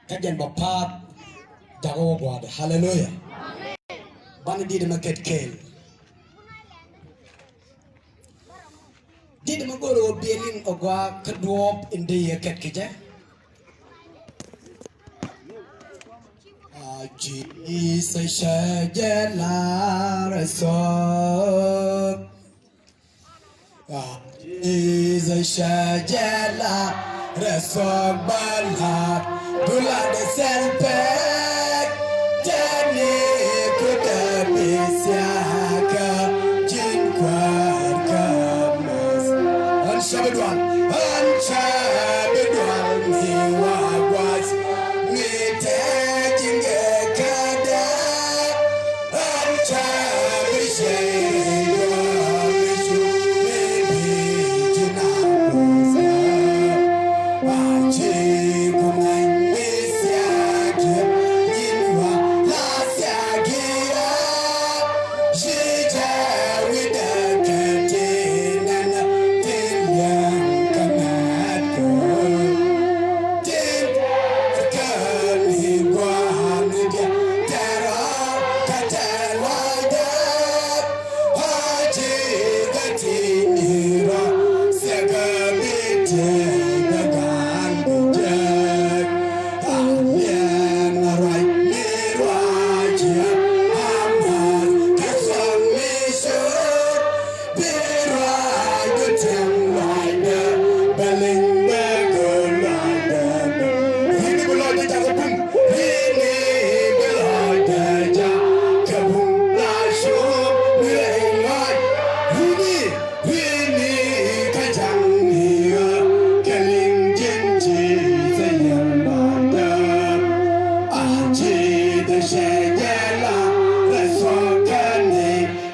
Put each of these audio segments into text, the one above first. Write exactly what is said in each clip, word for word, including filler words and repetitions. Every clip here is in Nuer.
Kä jɛn bä pa̱a̱th jakä wä gua̱a̱dɛ. Haleluya. Banɛ di̱t ɛmɛ kɛt kɛɛl. Di̱t ɛmɛ go̱o̱rɛ wä biɛ liŋ ɛ gua̱a̱ kä duɔ̱ɔ̱p in dee yɛ kɛt kɛ jɛ. A Jesus cɛ jɛ lar ɛ thok. Jesus cɛ jɛ lar ɛ thok bä lar du lar dee thil pek. Jɛn ni kutɛ bi thiakä ji̱n kuäär kä mäth. Ɣän cä bi dual, ɣän cä bi dual mi wa gua̱th mi te ji̱n gɛ kädɛ.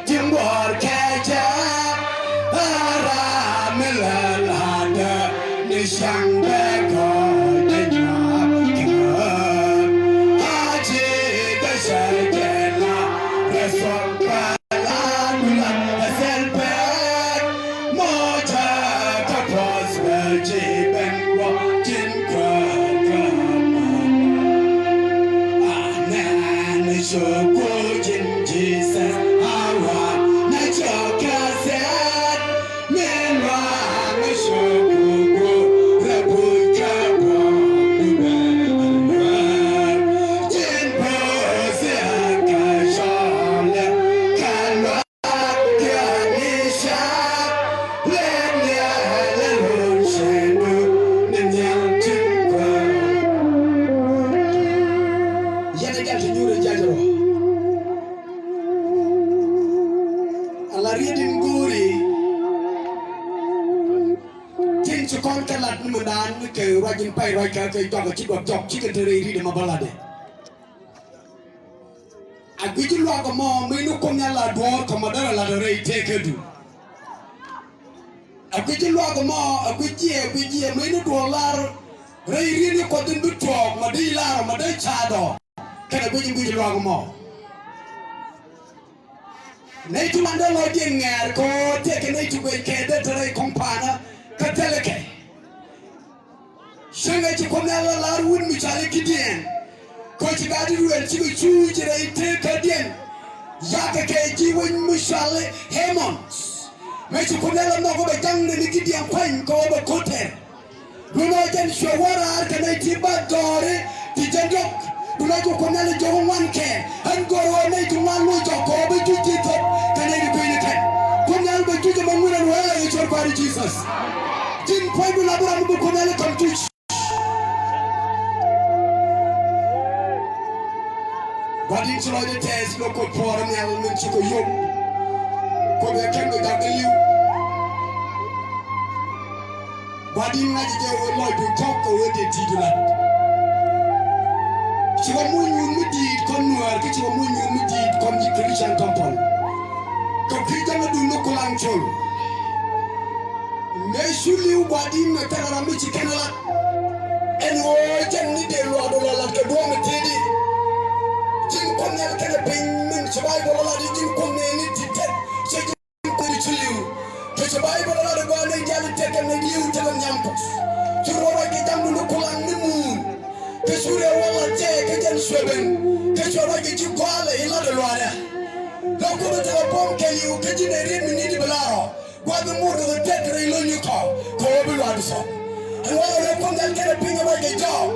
Ji̱ buɔ̱ɔ̱r kɛcɛ a ram mi lɛ latdä ni ca̱ŋ bɛ kɔn dee nyuak kɛ ɣöö a ji̱ bɛ cɛ jɛ la rɛ thuɔ̱k bɛ la du la bɛ thil pɛk mɔ cɛ kä puɔth bɛ ji̱ ben wä ji̱n kuäär kä mɔ. A nɛn cɛ kuoth ji̱n Jesus a wa na cɛ kɛ thɛt. Yɛn a jal ti nyuur a jal ti rɔ. Ala riet in go̱o̱ri. Tin ci kɔn kɛ lat ni mi naan ni kɛ ruac in pay ruac kɛ kɛ jɔk ci duɔth jɔk ci kɛ te rɛy riet ɛmɔ bä latdɛ. A guic luak ɛmɔ mi ni Kuoth Nhial la duɔ̱ɔ̱r kɛ mɔ derɛ lat rɛy tëëkädu. A guic luak ɛmɔ a guic jiɛ a guic jiɛ mi ni duɔ̱ɔ̱r lar rɛy riet ni Kuɔth in bi tuɔɔk mɔ dee lar mɔ dee ca̱a̱t ɔ. Kɛnɛ guic in guic luak ɛmɔ. Nɛy ti wandɛ lɔcdiɛn ŋɛ̈ɛ̈r kɛ ɣöö tëëkɛ nɛy ti guɛc kɛ dee te rɛy kɔ̱ŋpa̱a̱nä kä thilɛ kɛ. Cäŋɛ ci Kuoth Nhial la la̱r wut mi cɔal i̱ Gideon. Kɛ ɣöö ci gaat Israel cikɛ cuuc rɛy tëëkädiɛn. Yakɛ kɛ ji̱ wec mi cɔal i̱ Ammon. Mëë ci Kuoth Nhial la nhɔk ɣöö bɛ ja̱ŋdɛ ni Gideon kuany kɛ ɣöö bɛ ko̱tɛr. Duundɛ jɛn cuɛ wä raar kɛ nɛy ti bathdɔɔri ti jɛn diɔ̱k. Duundɛ jɛ Kuoth Nhial jiök ŋuan kɛ ɣän go̱r ɣöö nɛy ti ŋuan lo̱c jɔk kɛ ɣöö bä juc ti thop kɛ nɛy ti gui̱cni kɛn. Kuoth Nhial bɛ juc ɛmɛ ŋun ɛn wee ɛ cɔr Kuäär Jesus. Ji̱n puɔ̱nydu la bi ram mi bi Kuoth Nhial ka̱m juc. Gua̱di̱n ci lɔcdɛ tɛɛth kɛ Kuoth puɔ̱ɔ̱r nhial min ci kɛ yop. Kuoth ɛ kɛn kɛ jakä li̱w. Gua̱di̱n ŋa̱c jɛ wee lɔcdu tɔ̱k kɛ wee dee ti̱i̱du lat. Ci kɛ muc nyuur mi di̱i̱t kɔn nuäär kä ci kɛ muc nyuur mi di̱i̱t kɔn ji̱ Christian kɔn pɔl. Kɛ kui̱ jamädu ni kulaŋ col. Mëë cu li̱w gua̱di̱n mɛ thilɛ ram mi ci kɛn lat. Ɛn ɣöö jɛn ni dee luaakdu la lat kɛ duɔ̱ɔ̱p mi ti̱i̱di. Ji̱n Kuoth Nhial kɛnɛ piny min ci Bayböl lat i̱ ji̱n Kuoth nɛɛni ti tet cɛ ji̱n Kuoth ci li̱w. Kɛ ci Bayböl lat i̱ gua̱a̱r nɛy diaal i̱ tekɛ nɛy li̱w tekɛ nhiam Kuɔth. Ci ruɔ̱t ruac kɛ jamdu ni kulaŋ ni muun. Kɛ Turɛ wä lat jɛ kä jɛn cuɛ ben kä cuɛ ruac kɛ ji̱ gɔaalɛ i̱ lat ɛ luaadɛ. Lɔ Kuoth ɛ tekɛ buɔ̱m kɛɛliw kä ji̱n ɛ riet mi ni̱t i̱ bi lar ɔ. Gua̱th mi mur kɛ kɛ tɛk rɛy lo̱ny ni kɔ kɛ ɣöö bi luaadu thɔk. Ɛn walɛ rɛy Kuoth Nhial kɛnɛ piny kɛ ruac kɛ jɔɔk.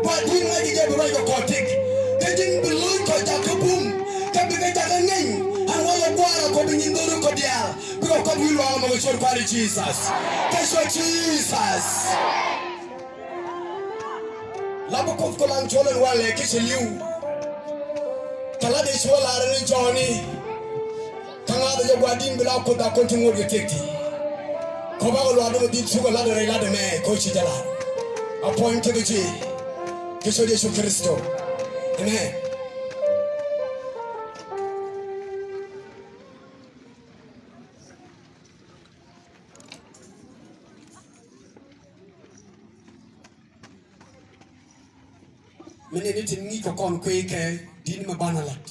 Gua̱th di̱t ŋa̱c kɛ jɛ bi ruac kɛ kɔ tëk. Kä ji̱n bi lo̱ny kɔ jakä bum kä bikɛ jakä ŋeny. Ɛn walɛ gua̱a̱r ɛ kɔ bi nyin dho̱ri kɔ diaal bikɛ kɔp wi̱i̱ luaak ɛmɔ kɛ ciöt Kua̱r ni Jesus. Kɛ ciöt Jesus. La bi Kuoth kɔ laŋ cuɔl ɛn walɛ kä cɛ li̱w. Kɛ la dee cuɔl lar ni jɔɔni. Kä ŋa̱thä jɛ gua̱di̱n bi la Kuoth a kɔn ti ŋot kɛ tëk ti. Kɔ bakɔ luaak dɔ̱ŋ dhil cukɛ lat rɛy lat ɛmɛ kɔ ci jɛ lar. A puɔ̱ny tekɛ ci. Kɛ ciöt Yecu Kritho. Amen. Mi nɛn ni tin ŋi̱i̱c kɛ kɔn kui̱ kɛ di̱t ni mɛ banɛ lat.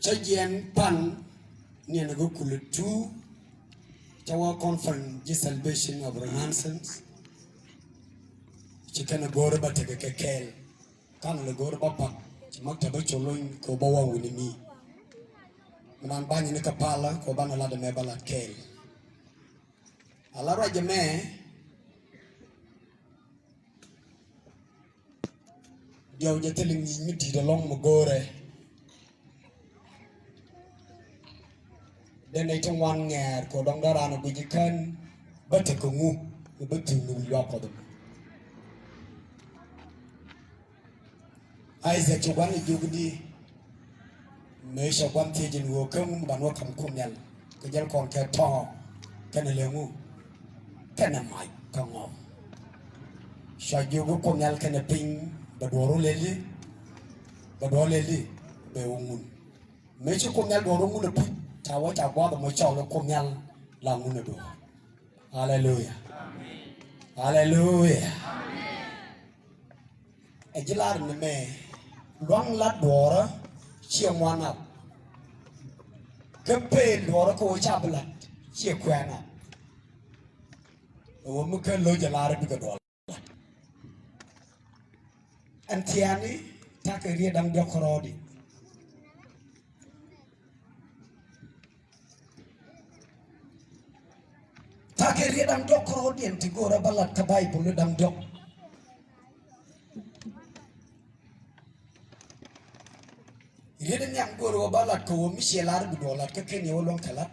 Cä jiɛn pan niɛn kɛ kulɛ tu cä wä conference ji̱ Salvation of Renaissance. Ci kɛn a go̱o̱r ba tekɛ kɛ kɛɛl. Kan lɛ go̱o̱r ba pak ci maktabä col lony kɛ ba waŋ wi̱ni mi. Mi nan bany ni kä palä kɛ banɛ lat mɛ ba lat kɛɛl. A la ruac mɛ. Diɔw jɛ thil ŋi̱i̱c mi di̱i̱t ɛlɔ̱ŋ mi go̱o̱rɛ. Den nɛy ti ŋuan ŋɛɛr kɛ dɔ̱ŋ dee raan ɛ guic kän bä tekɛ ŋu mi bä thuŋ ni wi̱i̱ luaak Kuɔth ɛmɔ. Isaac ci gua̱n i̱ jiök di mëë cɛ gua̱n thiec in ɣöö kä ŋu mi ban wä ka̱m Kuoth Nhial kɛ jäl kɔn kɛ tɔ̱ɔ̱ŋ kɛnɛ lɛ ŋu kɛnɛ mac kä ŋɔm. Cua jiök i̱ Kuoth Nhial kɛnɛ piny bɛ duɔ̱ɔ̱r wä lɛli bɛ duɔ̱ɔ̱r lɛli bɛ wä ŋun. Mëë ci Kuoth Nhial duɔ̱ɔ̱r wä ŋun ɛ puc ca wä ca gua̱a̱th ɛmɔ cɔl i̱ Kuoth Nhial la ŋun ɛ duɔ̱ɔ̱r. Aleluya. Aleluya. Ɛ ji̱ lar ni mɛ luaŋ lat duɔ̱ɔ̱rä ciɛ ŋuan ap. Kä peel duɔ̱ɔ̱rä kä wä ca bi lat ciɛ kuɛn ap. Ɛ wä mi kä lo̱c ɛ lar bikɛ duɔ̱ɔ̱r lat. Ɛn thiaani takɛ riet da̱ŋ diɔ̱k kärɔɔdi. Takɛ riet da̱ŋ diɔ̱k kärɔɔdiɛn ti go̱o̱rä ba lat kä Baibul ni da̱ŋ diɔ̱k. Riet in nhiam go̱o̱rä wä ba lat kä wä mi ciɛ lar bi duɔ̱ɔ̱r lat kä ken yɛ wä luäŋ kɛ lat.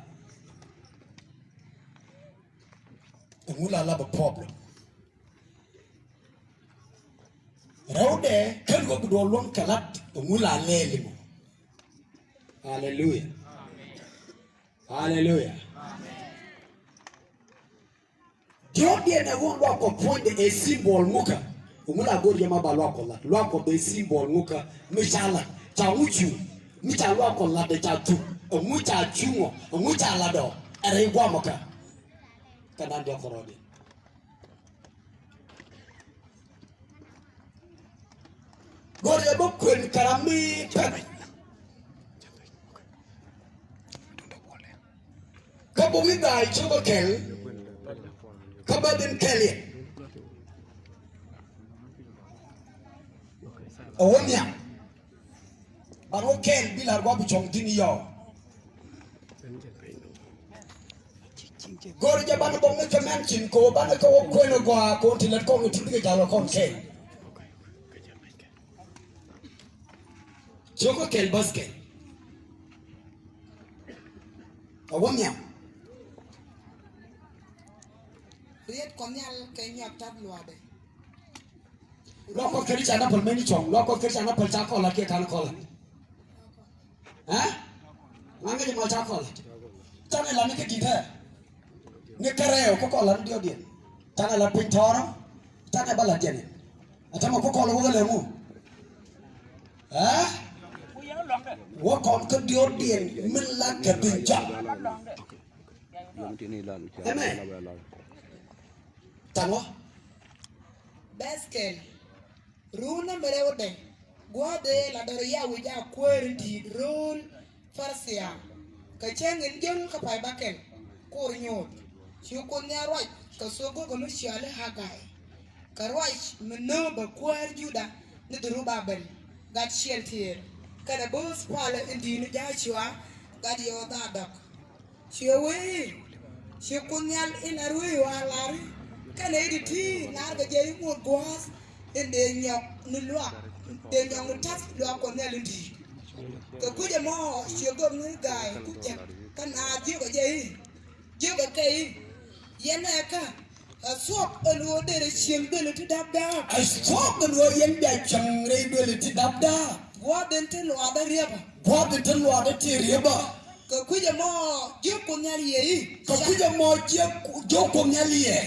Ɛŋu la lap ɛ problem. Rɛwdɛ kä luɔk duɔl luɔ̱ŋ kɛ lat ɛŋu la lɛɛl imɔ. Aleluya. Aleluya. Diɔ̱ɔ̱kdiɛn ɛ ɣöö luak Kuɔth puɔ̱nydɛ ɛ symbol ŋukä. Ɛŋu la go̱r yɛ ma ba luak Kuɔth lat, luak Kuɔth ɛ symbol ŋukä mi ca lat ca ŋu cuŋ mi ca luak Kuɔth latdɛ ca thuk ɛŋu ca cuŋɔ ɛŋu ca latdɔ. Ɛ rɛy guamɔ kä kɛ nan diɔ̱k kärɔɔdiɛn. Go̱rɛ bä kuën kɛ ram mi pɛk. Kä buk i̱ dha̱a̱c cop ɛ kɛl kä bä dhin kɛl yɛ. Ɛ wä nhiam. Ban wä kɛɛl bi lar gua̱p bi cɔŋ thi̱n yɔɔ. Go̱o̱r jɛ ban bɔŋ ni kɛ mɛn cin ko̱ ban kɛ wä kuɛn ɛ gɔaa ko̱n ti lät kɔŋ ti bikɛ jal wä kɔn kɛɛl. Ciökä kɛl bäth kɛl. A wä nhiam. Riet kɔ nhial kɛ nyuak tap luaadɛ. Luak Kuɔth kɛ ni ca na päl meni cɔŋ luak Kuɔth kɛ ni ca na päl ca kɔl a kiɛ kan kɔl a. Ɛ? Ŋa̱ŋ kɛ jɛ mɔ ca kɔl a. Canɛ la ni kɛ di̱t ɛ. Ni kärɛ ɔ kä kɔl a ni diɔt diɛn. Canɛ la piny tɔɔrɔ. Canɛ ba la diɛn. A tämɛ kä kɔl a wä kɛ lɛ ŋu. Ɛ? Wä kɔn kä diɔt diɛn min la kɛ bin jɔak. Amen. Taŋɔ. Bɛskɛl. Run nambɛ rɛwdɛ. Gua̱a̱th ëë la dɔr ya wi̱c a kuäär in di̱i̱t rööl Parthia. Kɛ cäŋ in jöl kä pay bakɛl kur nyoot. Ci Kuoth Nhial ruac kɛ thuɔ̱k go̱o̱kɛ mi cɔali Hagai, kɛ ruac mi nööŋ bɛ kuäär Juda ni Dhurubabel gat Ciɛltiɛɛl kɛnɛ bo̱o̱th palä in di̱i̱t ni Jacua gat Yɛ-ɣo-dha-dɔk. Ciɛ wee i̱, ci Kuoth Nhial in a ruëëc ɣɔaa lar i̱, kɛnɛ i̱ ti̱ti̱ la̱rkɛ jɛ i̱ ŋot gua̱a̱th in dee nyɔk ni luaak, dee nyɔk ni ta̱th luaak Kuɔth Nhial in di̱i̱t. Kɛ kui̱c ɛmɔ ciɛ gök ni Hagai ku jek, kä naath jiökɛ jɛ i̱, jiökɛ kɛ i̱, yɛn ɛ kä, ɛ thuɔ̱k ɛn ɣöö derɛ cieŋ duël ti dapda. Ɛ thuɔ̱k ɛn ɣöö yɛn bia cieŋ rɛy duël ti dapda. Gua̱a̱th in te luaadä riɛpä. Gua̱a̱th in te luaadä ti riɛpä. Kɛ kui̱c ɛmɔ jiök Kuoth Nhial yɛ i̱. Kɛ kui̱c ɛmɔ jiök, jiök Kuoth Nhial yɛ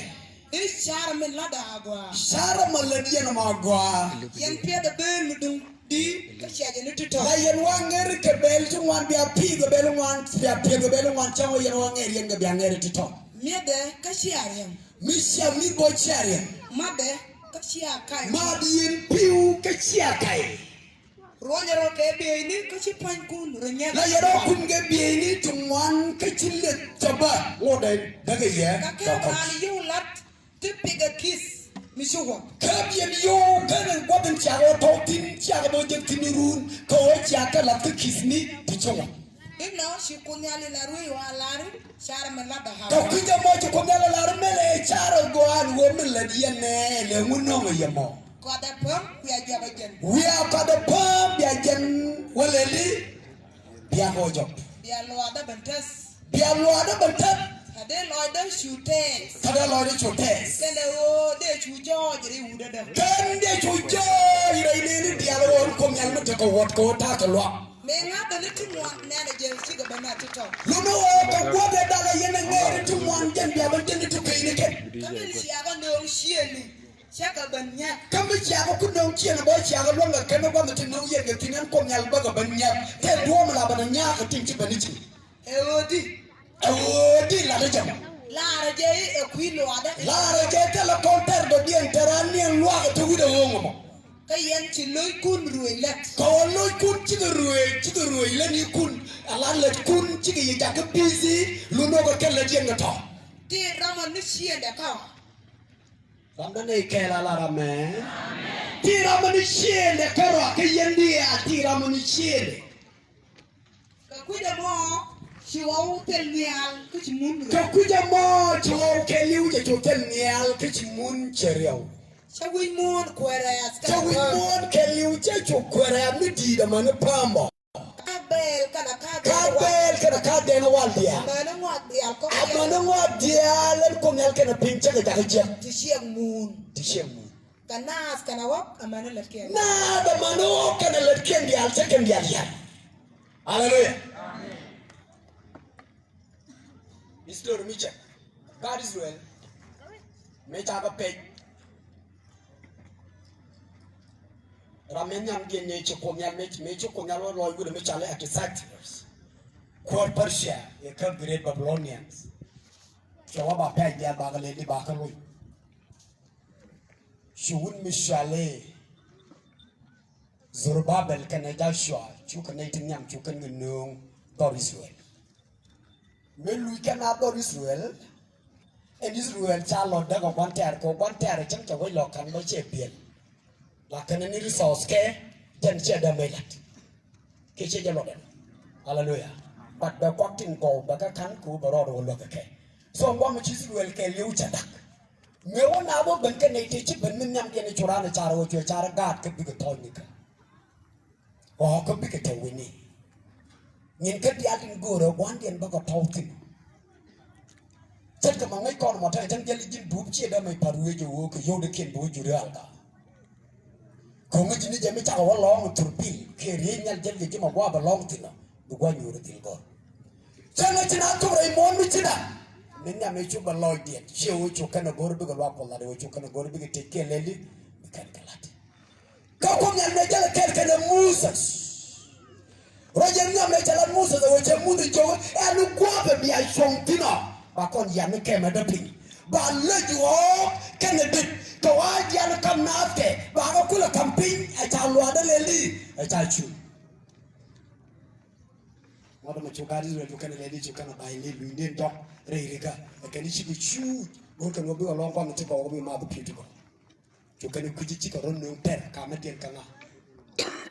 i̱, carɛ mi la̱tdä agɔaa. Carɛ mi lät yɛn ɛmɔ agɔaa. Yɛn piɛth ɛ beel mi duŋ di̱i̱t kä cia jɛ ni ti tɔ̱. La yɛn wa ŋer kɛ bɛl ti ŋuan bia pi̱i̱th kɛ bɛl ŋuan, bia piɛth kɛ bɛl ŋuan, cäŋ wä yɛn wa ŋer yɛn kɛ bia ŋer ti tɔ̱. Mi̱ethdɛ kä cia riɛm. Mi cia mi̱th bä cia riɛm. Mathdɛ kä cia ka̱y. Math yɛn pi̱w kä cia ka̱y. Ruɔ̱nyɛ rɔ kɛ bieyni kä ci pua̱nykun rɔ nyɛl. La yɛn rɔ kum kɛ bieyni ti ŋuan kä ci leth cɛ bä ŋot dee däkɛ yɛ. Kä kɛ raan yio̱w lat ti pikɛ ki̱th mi ci wä. Käp yɛn yio̱w kɛnɛ gua̱th in ciakɛ wä tɔ̱w thi̱n, ciakɛ bä jek thi̱n run, kɛ ɣöö ciakɛ lath kä ki̱thni ti ci wä. Inɔ ci Kuoth Nhial in a ruëëc ɣɔaa lar i̱, carɛ mi la̱tdä agɔaa. Kɛ kui̱c ɛmɔ ci Kuoth Nhial ɛ lar i̱, mëë lɛ carɛ agɔaa ɛn ɣöö mi lät yɛn ɛ, lɛ ŋu nööŋɛ yɛ mɔ. Kɔth ɛ päm bia jɔk ɛ jɛn. Wiaa kɔth ɛ päm bia jɛn wä lɛli. Bia kɔ jɔk. Bia luaadä ben tɛth. Bia luaadä ben tɛth. Kä dee lɔcdä cu tɛth. Kä dee lɔcdä cu tɛth. Kɛnɛ ɣöö dee cu jɔɔc rɛy wutdä däk. Kɛn dee cu jɔɔc rɛy nɛɛni diaal ɣöö Kuoth Nhial mi tekɛ wuɔ̱t kɛ ɣöö ta̱a̱ kɛ luaak. Mëë ŋa̱thdä ni ti ŋuan nɛnɛ jɛ cikɛ ben a ti tɔ̱. Luni ɣöö kɛ gua̱th ɛ dalɛ yɛn ɛ ŋɛɛri ti ŋuan jɛn bia ben jɛn ni ti peyni kɛn. Kä min ciakɛ nööŋ ciëëni. Cakɛ ben nyɛk. Kä mi ciakɛ ku nööŋ ciëëni bä ciakɛ luäŋ kɛ kɛn gua̱th ti nööŋ yɛn kɛ thi̱n ɛn Kuoth Nhial bäkɛ ben nyɛk. Tëë duɔ̱ɔ̱m la ben a nyaak kɛ tin ci ben i̱ ci. Ɛ ɣöö di. Ɛ ɣöö di latdä jɛ mɔ. Laarɛ jɛ i̱ ɛ kui̱ luaadä. Laarɛ jɛ thilɛ kɔn tɛr dɔ̱diɛn tɛr an niɛn luaak ɛ te wi̱cdɛ ɣöö ŋɔ mɔ. Kä yɛn ci lo̱ckun ruëëc lät. Kɛ ɣöö lo̱ckun cikɛ ruëëc, cikɛ ruëëc lätnikun. Ala lätkun cikɛ yɛ jakä bi̱i̱thi lunɔkɛ kɛ lät yɛn kɛ tɔ̱. Ti ramɔ ni ciëëndɛ kä. Ram dä nɛy kɛɛl a lar amɛn. Ti ram mi ni ciëëndɛ kärɔa kä yɛn diaal ti ram mi ni ciëëndɛ. Kɛ kui̱c ɛmɔ ci ɣɔw thil nhial kä ci mun. Kɛ kui̱c ɛmɔ ci ɣɔw kɛɛliw cɛ cu thil nhial kä ci mun cɛ riɛw. Cä wi̱c muɔ̱ɔ̱n kuɛrɛ. Cä wi̱c muɔ̱ɔ̱n kɛɛliw cɛ cu kuɛrɛ mi di̱i̱t ɛmɛ ni pa̱a̱m bɔ. Ka bɛɛl kɛnɛ ka dɛn wal diaal. Amäni ŋɔak diaal kɔ. Amäni ŋɔak diaal ɛn Kuoth Nhial kɛnɛ piny cä kɛ jakä jiäk. Ti ciɛk muun. Ti ciɛk muun. Kɛ naath kɛnɛ ɣɔk amäni lätkiɛn. Naath amäni ɣɔk kɛnɛ lätkiɛn diaal cä kɛn diaal yar. Aleluya. History mi cɛ. Gaat Israel. Mëë ca kɛ pɛc. Ram mi nhiamdiɛn mëë ci Kuoth Nhial, mëë, mëë ci Kuoth Nhial wä lɔc wi̱cdɛ mi ca lɛ Artaxerxes. Kuäär Persia, ɛ kä Great Babylonians. Cɛ wä ba pɛc diaal ba kɛ lɛli ba kɛ loc. Cu wut mi cɔali Zorobabel kɛnɛ Jacua, cu kɛ nɛy ti nhiam, cu kɛn kɛ nööŋ dhɔr Israel. Mëë luc kɛn a dhɔr Israel, ɛn Israel ca lɔ däk ɛ gua̱n tɛ̈r, kɛ gua̱n tɛ̈r cäŋ cɛ wec lɔ ka̱n bä cɛ biɛl. La kɛn ni resource kɛ, jɛn cɛ dämɛ la̱t. Kɛ cɛ jɛ lɔ dɛn. Hallelujah. But bɛ kuak tin gɔw bɛ kɛ ka̱n kɛ wä bɛ rɔɔd wä luäk kɛ kɛ. So ŋuam ci Israel kɛ li̱w cɛ dak. Mëë wä na bä ben kɛ nɛy tëë ci ben mi nhiam kɛn i̱ cu raan i̱ car wä cuɛ car gaat kä bikɛ tɔ̱ɔ̱c ni kä. Ɣɔ̱ɔ̱k kä bikɛ tɛ̈ wi̱ni. Nyin kä diaal tin go̱o̱rä gua̱ndiɛn bä kɛ tɔ̱w thi̱n. Ce̱tkɛ ma ŋäc kɔn mɔ tɛ̈ cäŋ jɛl ji̱n dup ciɛ dämɛ pa̱t wee jɛ wee kɛ yio̱w dee kiɛn bi wee juri alga. Ko̱ŋä ji̱n jɛ mi cakɛ wä lɔ̱ɔ̱ŋ thurbil kiɛ riey nhial jɛl kɛ ji̱ ma gua̱a̱ bɛ lɔ̱ɔ̱ŋ thi̱n ɔ bi gua̱a̱ nyuuri dhil gɔ̱r. Cäŋ ɛ ci na thok rɛy muɔ̱ɔ̱n mi ci na. Mi nhiam ɛ cuk bɛ lɔɔcdiɛn ciɛ wee cuk kɛn ɛ go̱r bikɛ luaak Kuɔth lat ɛ wee cuk kɛn ɛ go̱r bikɛ tëk kiɛ lɛli bi kɛn kɛ lat. Kä Kuoth Nhial mëë jälɛ kɛɛl kɛnɛ Moses. Rɔ jɛn nhiam mëë cɛ lat Moses ɛ wee cɛ Muthɛ jiök ɛn gua̱a̱th ɛ bia cuɔ̱ŋ thi̱n ɔ ba kɔn yian ni kɛmɛ däpiny. Ba lec ɣɔ̱ɔ̱k kɛnɛ dit kɛ ɣɔaa jian kä naath kɛ ba kɛ kulɛ ka̱m piny ɛ ca luaadä lɛli ɛ ca cuŋ. Ŋuɔ̱t ɛmɛ cu gaat Israel cu kɛn ɛ lɛt i̱ cu kɛn ɛ ba̱ny lëë luny den dɔ̱k rɛy rikä. Ɛ kɛn i̱ cikɛ cuuc go̱o̱r kɛ ŋuɔ̱t bikɛ lɔ̱ŋ kɔn i̱ ti kɔk bi math pi̱i̱t ti kɔk. Cu kɛn i̱ kui̱ci cikɛ rɔ̱ nööŋ tɛr kamä diɛn kɛ ŋa?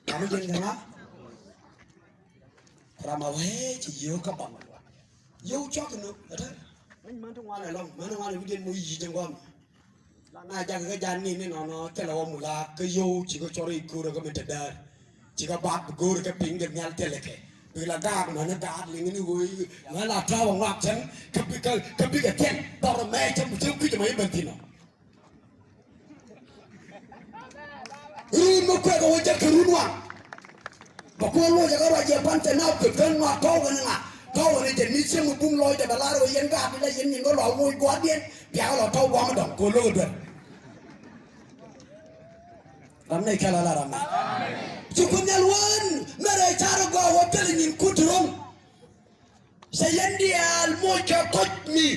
Kamä diɛn kɛ ŋa? Ram a wee ci yio̱o̱k kä bam. Yio̱o̱k cuak inö ɛ tɛr. Mɛn män ti ŋuan ɛlɔ̱ŋ, män ti ŋuan ɛ wi̱diɛn moc yi̱c ɛn gua̱a̱m. La na jak kä jan ni ni nɔnɔ thilɛ wä mula kä yow ci kä cɔr i̱ go̱o̱rä kä min te däär. Ci kä bak bi go̱o̱rä kä piny kɛ nhial thilɛ kɛ. Bi la gaak män ni gaak liŋ ni woi ŋä la ta̱wä ŋuak cäŋ kä bi kä kä bi kɛ thiɛn dhɔr mɛ cäŋ cäŋ kui̱c mɛ i̱ bän thin ɔ. Run mi kuɛk ɛ wä jek kɛ run waŋ. Bɛ kuɔn loc ɛ kɛ ruac yɛ pan cɛ na kueth kän ŋɔak tɔw kɛn ŋa tɔw kɛn jɛ mi cieŋ mi bum lɔc dɛ bɛ lar wä yɛn gaat ilɛ yɛn nyin kɛ lɔak woc gua̱a̱thdiɛn. Biakä lɔ tɔw guam dɔ̱ŋ kɛ lo̱k duer. Ram nɛy kɛl ala ram nɛy. Ci Kuoth Nhial wän mɛrɛ car gɔaa wä thilɛ nyin kut ti ro̱ŋ. Cɛ yɛn diaal moc kɛ kɔc mi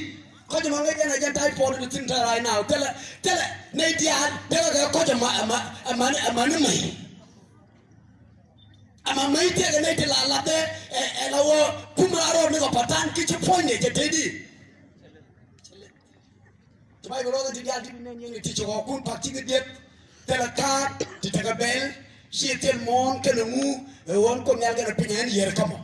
kɔc ma ŋäc yɛn a jɛn ta̱a̱c puɔl ti thi̱n tɛ̈ right now thilɛ thilɛ nɛy diaal thilɛ kɛ kɔc ɛma ɛma ɛma ɛma ni mɛy. Ama mec tëëkɛ nɛy ti la lathɛ ɛ ɛ la wä kum raar rɔɔd ni kɛ patan ki ci puɔ̱ny ni jɛ tëëdi. Ti bac kɛ luɔth in ti diaal ti bi nɛn yieŋni ti ci ɣɔɔkun pak cikɛ diet. Thilɛ kaat ti tekɛ bɛl ci thil muɔ̱ɔ̱n kɛnɛ ŋu ɛ ɣɔn Kuoth Nhial kɛnɛ piny ɛn yiër kä mɔ.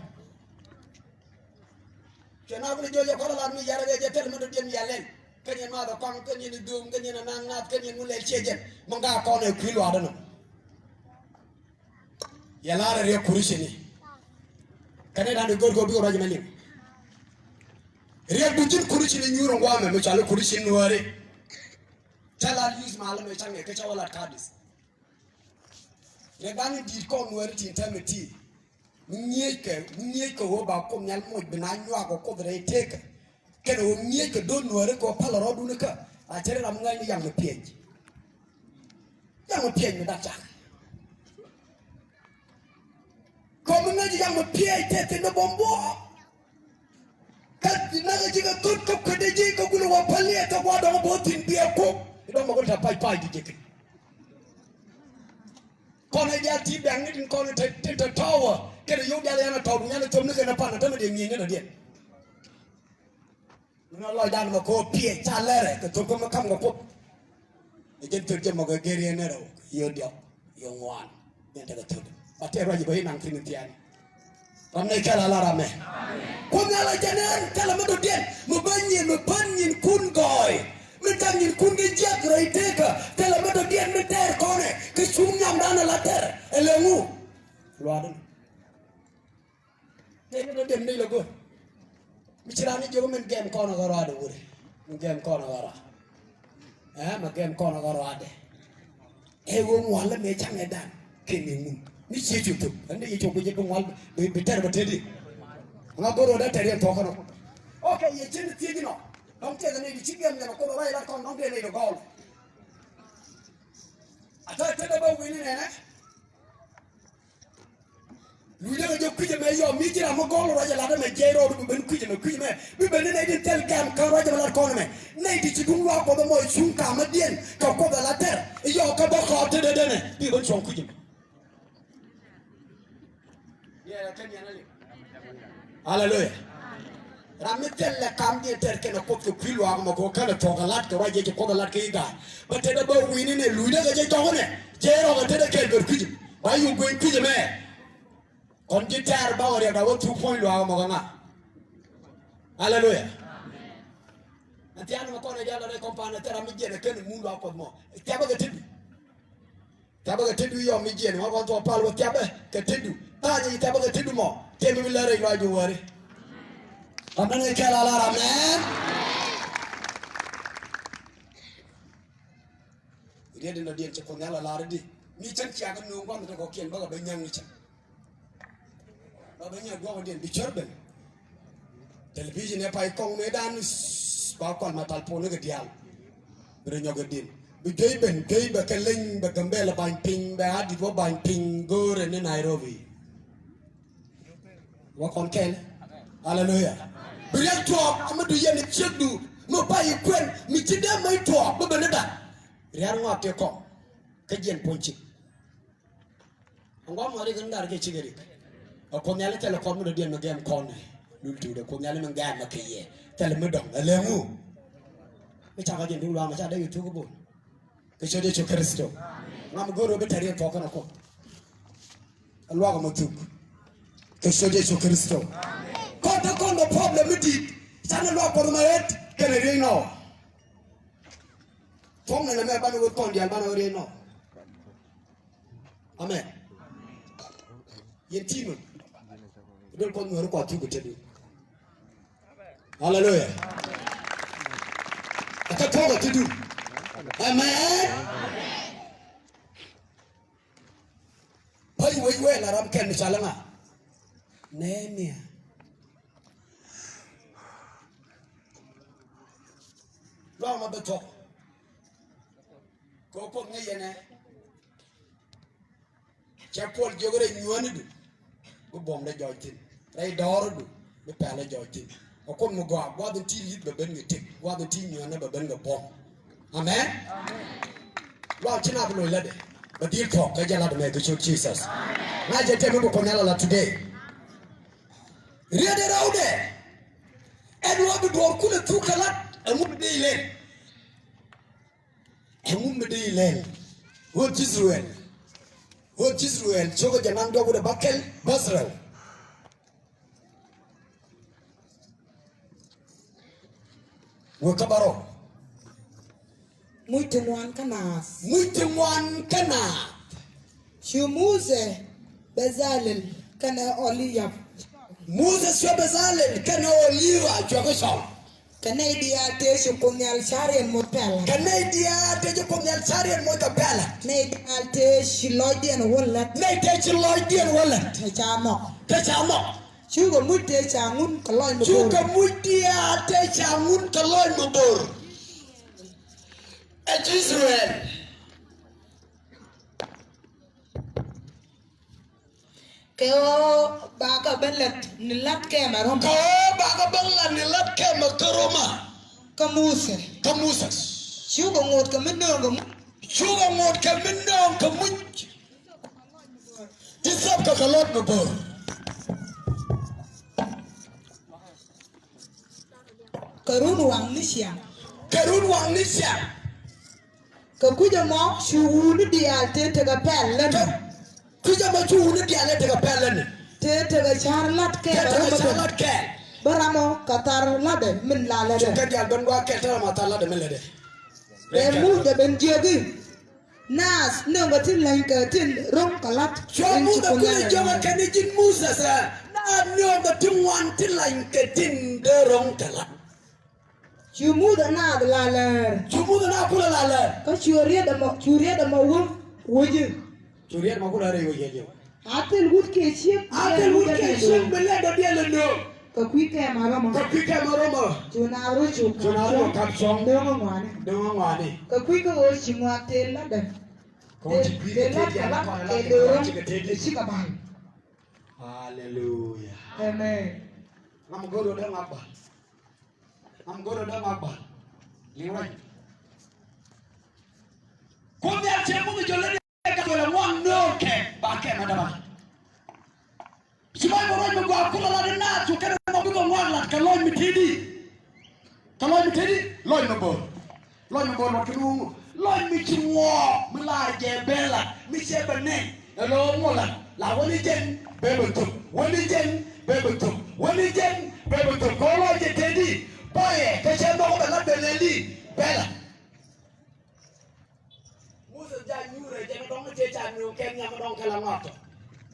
Cɛ na kuni jɔl jɛ kɔlɛ lat mi yɛrɛ kɛ jɛ thil mi dɔ̱diɛn yɛlɛn. Kɛn yɛn math ɛ kɔaŋ kɛn yɛn i̱ dööm kɛn yɛn ɛ naŋ nath kɛn yɛn ŋu lɛl ciɛ jɛn mi ŋa kɔn ɛ kui̱ luaat ɛnɔ. Yɛ lar ɛ riɛk kuricini. Kɛn ɛ da̱ŋ di go̱r go̱r bikɛ ruac mɛ liŋ. Riɛk duŋ ji̱n kuricini nyuur in guamɛ mi cɔal i̱ kuricini nuääri. Cä lat yuth malä mɛ cä ŋɛ kä cä wä lat kadis. Riɛk da̱ŋ in di̱i̱t kɔn nuääri tin täämɛ ti. Mi ŋi̱eeckɛ mi ŋi̱eeckɛ ɣöö ba Kuoth Nhial moc bi na nyuak kɛ Kuoth rɛy tëëkä. Kɛnɛ ɣöö ŋi̱eeckɛ do̱n nuääri kɛ ɣöö palä rɔɔdun ikä. A cɛ ri ram ŋäcni yaŋ mi piɛny. Yaŋ mi piɛny mi dak cak. Kɔm mi ŋäc yaŋ mi piɛny tɛ thi̱n mi bom buɔɔk. Kä nakä ji̱ kɛ thot kä kuetdɛ ji̱ kä gulɛ wä päliɛ kä gua̱a̱r dɔ̱ŋ bo̱o̱th thi̱n biɛ kuɔk. Idɔ̱ŋ mɛ kul tɛ pac pac di jɛ kɛ. Kɔn ɛ diaal ti bɛ̈ŋ ni tin kɔn tin te tɔ̱wä kɛnɛ yio̱w diaal yɛn a tɔ̱w duŋ yɛn a thom ni kɛn a pan a tämɛ diɛ ŋi̱i̱c ni dɔ̱diɛn. Min a lɔcdan mɛ ko̱o̱p piɛc ca lɛrɛ kɛ thok kä mi ka̱m kɛ Kuoth. Ɛ jɛn thok jɛ mɔ kɛ gɛr yɛn ni rɛw yio̱w diɔ̱k yio̱w ŋuan. Yɛn tekɛ thok ba tɛɛr ruac i̱ bä i̱ naŋ thi̱n in thiaani. Ram nɛy kɛl ala ram mɛ. Kuoth Nhial a jɛn ɛn thilɛ mi dɔ̱diɛn mi bä nyin mi pän nyinkun gɔɔy. Mi tɛk nyinkun kɛ jiäk rɛy tëëkä thilɛ mi dɔ̱diɛn mi tɛɛr kɔnɛ kɛ cuŋ nyamdan ala tɛr ɛ lɛ ŋu. Luaadun. Tëë mi dɔ̱diɛn mi lɛ go̱r. Mi ci raan ni jiök min gɛm kɔn ɣä rɔadɛ wurɛ. Min gɛm kɔn ɣä rɔa. Ɛ mɛ gɛm kɔn ɣä rɔadɛ. Ɛ ɣöö ŋualä mëë caŋɛ dan kɛ ni ŋun mi cie cu thuk ɛn de yɛ cu guic bi ŋual bi tɛr bä teti. Ŋa go̱r ɣä dee tɛr yɛn thuɔ̱kä nɔ. Ok, yɛ cin thiec nɔ. Dɔ̱ŋ tɛth ni di ci gɛm kɛn kɔn ɣä rɔa ilat kɔn dɔ̱ŋ tɛth ni di gɔɔl. A tɛth tɛth bä wi̱ni nɛnɛ. Luc dee kɛ jɛ kui̱c ɛmɛ yɔm mi ji̱ ram mi gɔl ruac ɛ lat ɛmɛ jiɛc rɔɔdu bi ben kui̱c ɛmɛ kui̱c ɛmɛ bi ben ni nɛy tin thil gɛm kä ruac ɛmɛ lat kɔn ɛmɛ. Nɛy ti ci duŋ luaak Kuɔth ɛmɔ cuŋ kamädiɛn kɛ Kuoth ɛ lat tɛr i̱ yɔk kä bä kɔɔr tetdɛ denɛ bi ben cuɔ̱ŋ kui̱c ɛmɛ. Aleluya. Ram mi thil lɛ kam diɛn tɛr kɛnɛ Kuoth kɛ kui̱ luaak ɛmɔ kɛ kɛnɛ thuɔ̱k ɛ lat kɛ ruac jɛ ci Kuoth ɛ lat kɛ i̱ ga̱a̱c bä tetdɛ bä wi̱ni nɛ luc dee kɛ jɛ jɔk ɛnɛ jiɛc rɔɔk ɛ tetdɛ kɛɛl ben kui̱c ɛmɛ ba yuk gueny kui̱c ɛmɛ. Kɔn ji̱ tɛ̈r bä wä riɛk a wä thuk puɔ̱ny luaak ɛmɔ kä ŋa? Aleluya. Ɛn thia̱a̱n ɛmɛ kɔn ɛ jal ɛ rɛy kɔm pan ɛ thɛr ram mi jiɛn ɛ ken ɛ mun luaak Kuɔth mɔ. Thiapä kɛ tetdu. Thiapä kɛ tetdu yɔm mi jiɛn ɛ ŋɔl kɔn thuɔk pal wä thiapä kɛ tetdu. Tha̱a̱ny i̱ thiapä kɛ tetdu mɔ. Tiɛm mi bi lär rɛy luaak Ji̱ wäri. Ram mi ŋäc kɛl a lar amɛn. Riet in dɔ̱diɛn ci Kuoth Nhial a lar i̱di mi cäŋ ciakä nööŋ gua̱th in te kɔ̱kiɛn bäkɛ ben nya̱ŋ ni cäŋ. Ba ben nya̱ŋ gua̱th in bi cär ben. Television ɛ pay kɔŋ mëëdan ba kual ma tal puɔ̱n ni kɛ diaal. Bi rɔ nyɔk kɛ din bi juey ben juey bɛ kɛ leny bɛ Gambɛl bany piny bɛ Adit wä bany piny go̱o̱rɛ ni Nairobi. Wä kɔn kɛn. Aleluya. Bi riɛk tuɔɔk mi du yɛn ciekdu mi pay kuɛn mi ci dee mec tuɔɔk bi ben ni da̱k. Riɛk ŋɔak ti kɔk kä jiɛn puɔ̱ny cik. Ŋuam ŋɔak rik in ŋa̱r kɛ cik rik. Ɛ Kuoth Nhial thilɛ kɔn mi dɔ̱diɛn mi gɛm kɔn. Lul tuudɛ Kuoth Nhial mi gɛm mi kɛ yɛ. Thilɛ mi dɔ̱ŋ ɛ lɛ ŋu. Mi cakɔ jɛn duŋ luaŋ mi ca dee yɛ thuk bon. Kɛ ciöt Yecu Kritho. Ŋa mi go̱o̱r ɣöö bi tɛ̈r yɛn thuɔ̱k kɛnɛ Kuoth. Ɛ luaak ɛmɔ thuk. Kɛ ciöt Yecu Kritho. Kɔn te kɔn kɛ problem mi di̱i̱t. Canɛ luaak Kuɔth ɛmɔ ɣet kɛnɛ riey nɔ. Thuɔ̱k nɛnɛ mɛ banɛ ɣöö kɔn diaal banɛ ɣöö riey nɔ. Amen. Yɛn ti̱i̱ mɛ. Duel Kuɔth Nuääri kua thuk kɛ te duun. Haleluya. Ɛ kɛ thuɔ̱k ɛ te duun. Amen. Päc wec wɛɛl a ram kɛn mi cɔal iŋa? Nehemia. Luaŋ ma bi thuɔ̱k. Kɛ Kuoth ŋäc yɛn ɛ. Cɛ puɔl jiök rɛy nyuäänidu bi buɔ̱mdɛ jɔɔc thi̱n. Rɛy dɔɔridu bi pɛlɛ jɔɔc thi̱n. Ɛ Kuoth mi gɔaa, gua̱th in ti li̱th bɛ ben kɛ tëk, gua̱th in ti nyuäänä bɛ ben kɛ buɔ̱m. Amen. Luaak ci na bi loc lätdɛ bɛ dhil thuɔ̱k kɛ jɛ lat ɛmɛ kɛ ciöt Jesus. Ŋa̱c jɛ tëë mi bi Kuoth Nhial a lat today. Rietdɛ rɛwdɛ ɛn ɣöö bi duɔ̱ɔ̱r kulɛ thuk kɛ lat ɛŋu bi dee ilɛl. Ɛŋu mi dee ilɛl. Ɣöö Jezreel. Ɣöö Jezreel. Cio̱kä jɛ naŋ duɔ̱k wut ɛ bäkɛl bäth rɛw. Wek kä bärɔw. Muc ti ŋuan kä naath. Muc ti ŋuan kä naath. Cu Muthɛ, Bɛ-dha-lɛl kɛnɛ Ɔ-li-ab. Muthɛ cuɛ Bɛ-dha-lɛl kɛnɛ Ɔ-li-ab cuɛ kɛ cɔl. Kɛ nɛy diaal tëë ci Kuoth Nhial ca̱riɛn moc pɛlɛ. Kɛ nɛy diaal tëë ci Kuoth Nhial ca̱riɛn moc kɛ pɛlɛ. Nɛy diaal tëë ci lɔcdiɛn wä lät. Nɛy tëë ci lɔcdiɛn wä lät. Tëë ca nhɔk. Tëë ca nhɔk. Cukɛ muc tëë ca ŋun kɛ lɔc mi bo̱r. Cukɛ muc diaal tëë ca ŋun kɛ lɔc mi bo̱r. Ɛ Jezreel. Kɛ ɣöö bakɛ ben la̱t ni la̱t kɛmɛ Roma. Kɛ ɣöö bakɛ ben la̱t ni la̱t kɛmɛ kä Roma. Kä Muthɛ. Kä Muthɛ. Cukɛ ŋot kɛ mi nööŋ kɛ muc. Cukɛ ŋot kɛ mi nööŋ kɛ muc. Ti thop kɛ kɛ lɔt mi bo̱r. Kɛ run waŋ ni ciaŋ. Kɛ run waŋ ni ciaŋ. Kɛ kui̱c ɛmɔ cu wuni diaal tëë tekɛ pɛl lätni. Kɛ kui̱c ɛmɔ cu wuni diaal tëë tekɛ pɛl lätni. Tëë tekɛ ca̱r la̱t kɛɛl. Tëë tekɛ ca̱r la̱t kɛɛl. Bä ram ɔ kɛ thar la̱tdɛ min la lätdɛ. Cu kɛ diaal ben gua̱a̱th kɛɛl te ram a thar la̱tdɛ min lätdɛ. Bɛ muc dɛ ben jiäk i̱. Naath nööŋkɛ tin läny kɛ tin ro̱ŋ kɛ la̱t. Cuɔ Muthɛ kulɛ jiök ɛ kɛn i̱ ji̱n Muthɛ ɛ naath nööŋkɛ tin ŋuan tin läny kɛ tin dee ro̱ŋ kɛ la̱t. Cu Muthɛ naath la lɛr. Cu Muthɛ naath kulɛ la lɛr. Kä cu riet ɛmɔ, cu riet ɛmɔ wä wä ji̱. Cu riet ɛmɔ kulɛ rɛy wä ji̱. A thil wut kiɛ ciek. A thil wut kiɛ ciek mi lɛ dɔ̱diɛn lɛ nööŋ. Kɛ kui̱ kɛmɛ Roma. Kɛ kui̱ kɛmɛ Roma. Cu naath rɔ cu. Cu naath rɔ kap cuɔ̱ŋ. Döŋ ŋuani. Döŋ ŋuani. Kɛ kui̱ kä ɣöö ci ŋuak tëë la̱tdɛ. Kɛ ɣöö ci kui̱ tëë la̱t kɛ la̱t kɛ döŋ cikɛ tëë. Cikɛ ba̱l. Haleluya. Amen. Ŋam go̱o̱r ɣöö dee ŋak ba̱l. Ŋam go̱o̱r ɣöö dee ŋak ba̱l. Liŋ ruac. Kuoth Nhial cɛ Muthɛ jɔl i̱ dee gat duël ɛ ŋuan nööŋ kɛ ba kɛmɛ däman. Ci Bayböl ruac mi gɔaa kulɛ lat i̱ naath cu kɛn ɛmɔ bikɛ ŋuak lat kɛ lɔc mi tëëdi. Kɛ lɔc mi tëëdi, lɔc mi bo̱r. Lɔc mi bo̱r luɔt kɛ nuŋ. Lɔc mi ci ŋuɔɔk mi laar jɛ bɛ lat mi cɛ bɛ nɛn. Ɛ lo̱o̱ ŋuɔ lat la wäni jɛn bɛ bɛ thop. Wäni jɛn bɛ bɛ thop. Wäni jɛn bɛ bɛ thop. Kɛ ɣöö lɔc jɛ tëëdi. Bɔyɛ kɛ cɛ nhɔk bɛ lat bɛ nɛn di bɛ lat. Muthɛ jaa nyuurɛ jɛn dɔŋ tëë ca nööŋ kɛn nhiam dɔŋ kɛ la ŋɔak tɔ.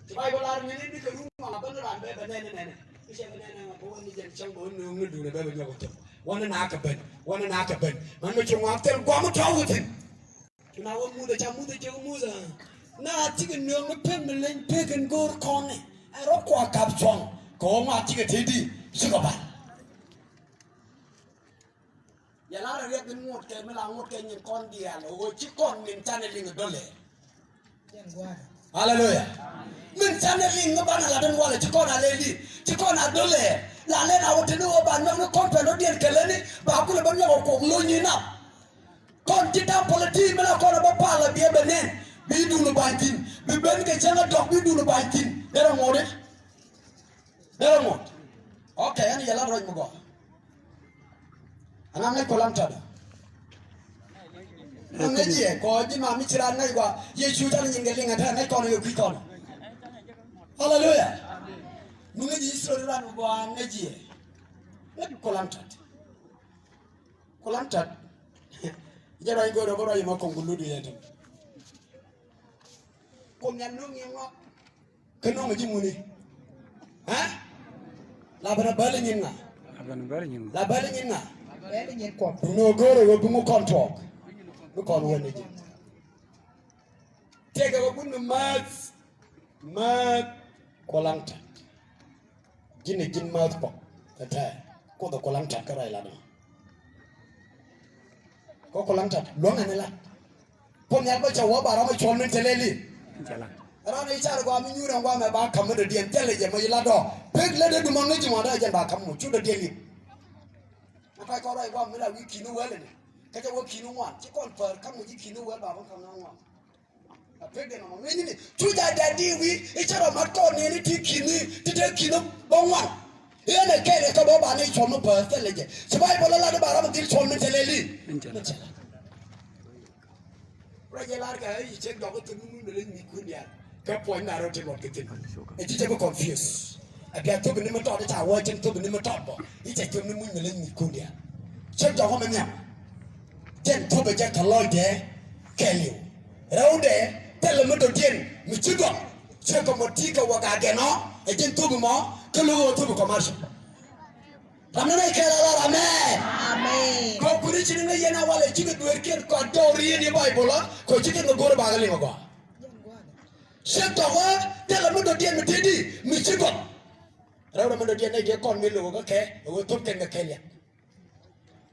Ci Bayböl lar ni ni bikɛ ruŋ ŋɔak bä ni ran bɛ bɛ nɛn nɛn. Bi cɛ bɛ nɛn nɛn bä wä ni jɛn cäŋ bä wä nööŋ ni duunɛ bɛ bɛ nyɔk tɔ. Wä ni na kɛ ben, wä ni na kɛ ben. Man mi ci ŋɔak thil guam tɔ̱ wä thi̱n. Cu na wä Muthɛ ca Muthɛ cɛ wä Muthɛ. Na cikɛ nööŋ ni pek mi leny pek in go̱o̱r kɔn ni. Ɛ rɔ kua kap cuɔ̱ŋ kɛ wä ŋɔak cikɛ tëëdi cikɛ bal. Yɛ lar riɛk in ŋot kɛ mi la ŋot kɛ nyin kɔn diaal ɣöö ci kɔn min canɛ liŋ dɔlɛ. Haleluya. Min canɛ liŋ mi banɛ la den walɛ ci kɔn a lɛ liŋ ci kɔn a dɔlɛ. La lɛ na wä tini ɣöö ba nyɔk ni kɔn pɛn dɔ̱diɛn kɛ leni ba kulɛ bä nyɔk ɛ kuɔk lo̱ny inap. Kɔn ci da̱ŋ pɔlɛ ti mi la kɔn ɛ bä pal ɛ biɛ bɛ nɛn bi duun ba̱ny thi̱n bi ben kɛ cäŋ ɛ dɔk bi duun ba̱ny thi̱n derɛ ŋot i̱. Derɛ ŋot. Ok, ɛn yɛ la ruac mi gɔaa. Ɛn a ŋäc Kɔlaŋtat. Ɛn a ŋäc yɛ kɔ ji̱ ma mi ci raan ŋäc gɔaa. Yecu can nyin kɛ liŋ ɛn te ŋäc kɔn yɛ kui̱ kɔn. Haleluya. Mi ŋäc Israel raan mi gɔaa ŋäc yɛ. Ŋäc Kɔlaŋtat. Kɔlaŋtat. Jɛ ruac go̱o̱r ɛ bä ruac ma kɔŋ ku lut yɛ te. Kɔŋ yɛ no̱ŋ yɛ ŋɔk. Kä nɔŋ ji̱ ŋuni. Ɛ? La bɛn a bäl nyin ŋa? La bɛn a bäl nyin ŋa? La bäl nyin ŋa? Bäl nyin Kuɔth. Bi ŋu go̱o̱r ɛ wä bi ŋu kɔn tuɔɔk. Bi kɔn wä ni ji̱. Tëëkɛ wä gun mi määth. Määth Kɔlaŋtat. Ji̱n ɛ ji̱n määth Kuɔth. Ɛ tɛɛ. Kuoth ɛ Kɔlaŋtat kä ruac lat ɔ. Kä Kɔlaŋtat luäŋɛ ni lat. Kuoth Nhial bä cɛ wä ba ram ɛ cuɔl min te lɛli. Ram i̱ car gɔaa mi nyuur ɛn gɔaa mɛ ba ka̱m mi dɔ̱diɛn thilɛ jɛ mɛ i̱ lat dɔ. Pek lät dee dumɔ ŋäc ji̱ ŋuan dee jɛn ba ka̱m mɔ cu dɔ̱diɛn li̱p. Mɛ pa̱c kɔn ruac gɔaa mi la wi̱i̱ ki̱n i̱ wäl ɛnɛ. Kä cɛ wä ki̱n i̱ ŋuan ci kɔn päär ka̱m mɔ ji̱ ki̱n i̱ wäl ba bä ka̱m na ŋuan. A pek dee nɔmɔ ŋäcni ni cu jaa dee di wi̱i̱ i̱ cä rɔ mat kɔn ni ni ti ki̱n ni ti te ki̱n ni bä ŋuan. Yɛn ɛ kɛɛl ɛ kä bä ba ni cuɔl mi päär thilɛ jɛ. Ci Baybol ɛ lat i̱ ba ram dhil cuɔl min te lɛli. Min cɛ lat. Ruac jɛ lar kɛ i̱ cɛ jɔk i̱ thil mi mi leny mi kun diaal. Kä puɔ̱ny na rɔ ti luɔt kɛ thi̱n. Ɛ ji̱ jɛ bi confuse. Ɛ bia thop ni mi tɔt i̱ ca wä cin thop ni mi tɔt bɔ i̱ cɛ thop ni muc mi leny mi kun diaal. Cɛ jɔk mi nhiam. Jɛn thop ɛ jɛ kɛ lɔcdɛ kɛɛliw. Rɛwdɛ thilɛ mi dɔ̱diɛn mi ci duɔth. Cɛ kɛ mɔ ti kɛ wä gagɛ nɔ ɛ jɛn thop mɔ kä lo̱k ɛ wä thop commercial. Ram ni nɛy kɛɛl a lar amɛn. Amɛn. Kɔ kuri ci ni ŋäc yɛn a walɛ cikɛ dueerkiɛn kɔ dɔɔr yɛn i̱ Baybol a kɔ cikɛ ŋä go̱o̱r bakɛ liŋ a gɔaa. Ciek tɔkä thilɛ mi dɔ̱diɛn mi tëëdi mi ci gɔth. Rɛw rɛ mi dɔ̱diɛn nɛy diɛ kɔn mi lo̱k kä kɛ ɛ wee thop kɛn kɛ kɛl yɛn.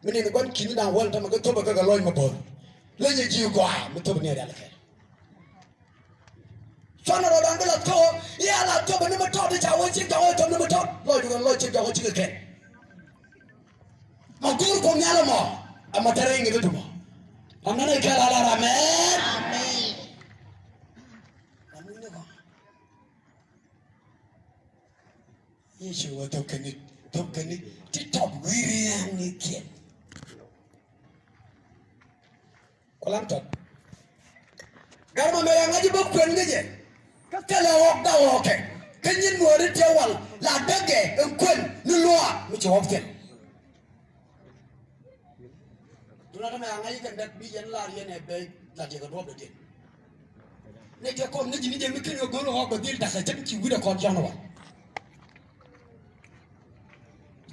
Mi nin gua̱n ki̱ni da̱ŋ wäl tämɛ kä thop ɛ kä kɛ lɔc mi bo̱o̱r. Leny ɛ ji̱ gɔaa mi thop ni ɛ rial kɛl. Cuanɛ rɔ da̱ŋ bi lath kä ɣöö i̱ a lath thop ni mi tɔt i̱ ca wee cik jɔk i̱ thop ni mi tɔt. Lɔc duŋ lɔc cik jɔk i̱ cik i̱ kɛn. Ma go̱o̱r Kuɔth Nhial ɛmɔ ɛmɔ te rɛy ŋi̱th i̱ dumɔ. Ram nɛn i̱ kɛl a lar amɛn. Amɛn. Yecu wä thop kɛn i̱ thop kɛn i̱ ti tɔp wi̱i̱ ria̱a̱ŋ i̱ kiɛn. Kulaŋ tɔt. Gat ma mɛ ya ŋa̱c i̱ bä kuën ŋäcɛ. Kä thilɛ ɣɔk da̱k ɣɔkɛ kä nyin nuɔɔri tiɛ wal la däkɛ ɛn kuën ni luaak mi ci ɣɔk thil. Duŋ la tämɛ ya ŋa̱c i̱ kɛn däk bi yɛn lar yɛn ɛ bɛ la tiɛ kɛ duɔ̱p dɔ̱diɛn. Nɛ tiɛ kɔn ŋäci ni jɛ mi ken ɣä go̱l ɣɔk bɛ dhil da̱kɛ cäŋ ci wi̱cdɛ kɔn jɔ̱ɔ̱n wal.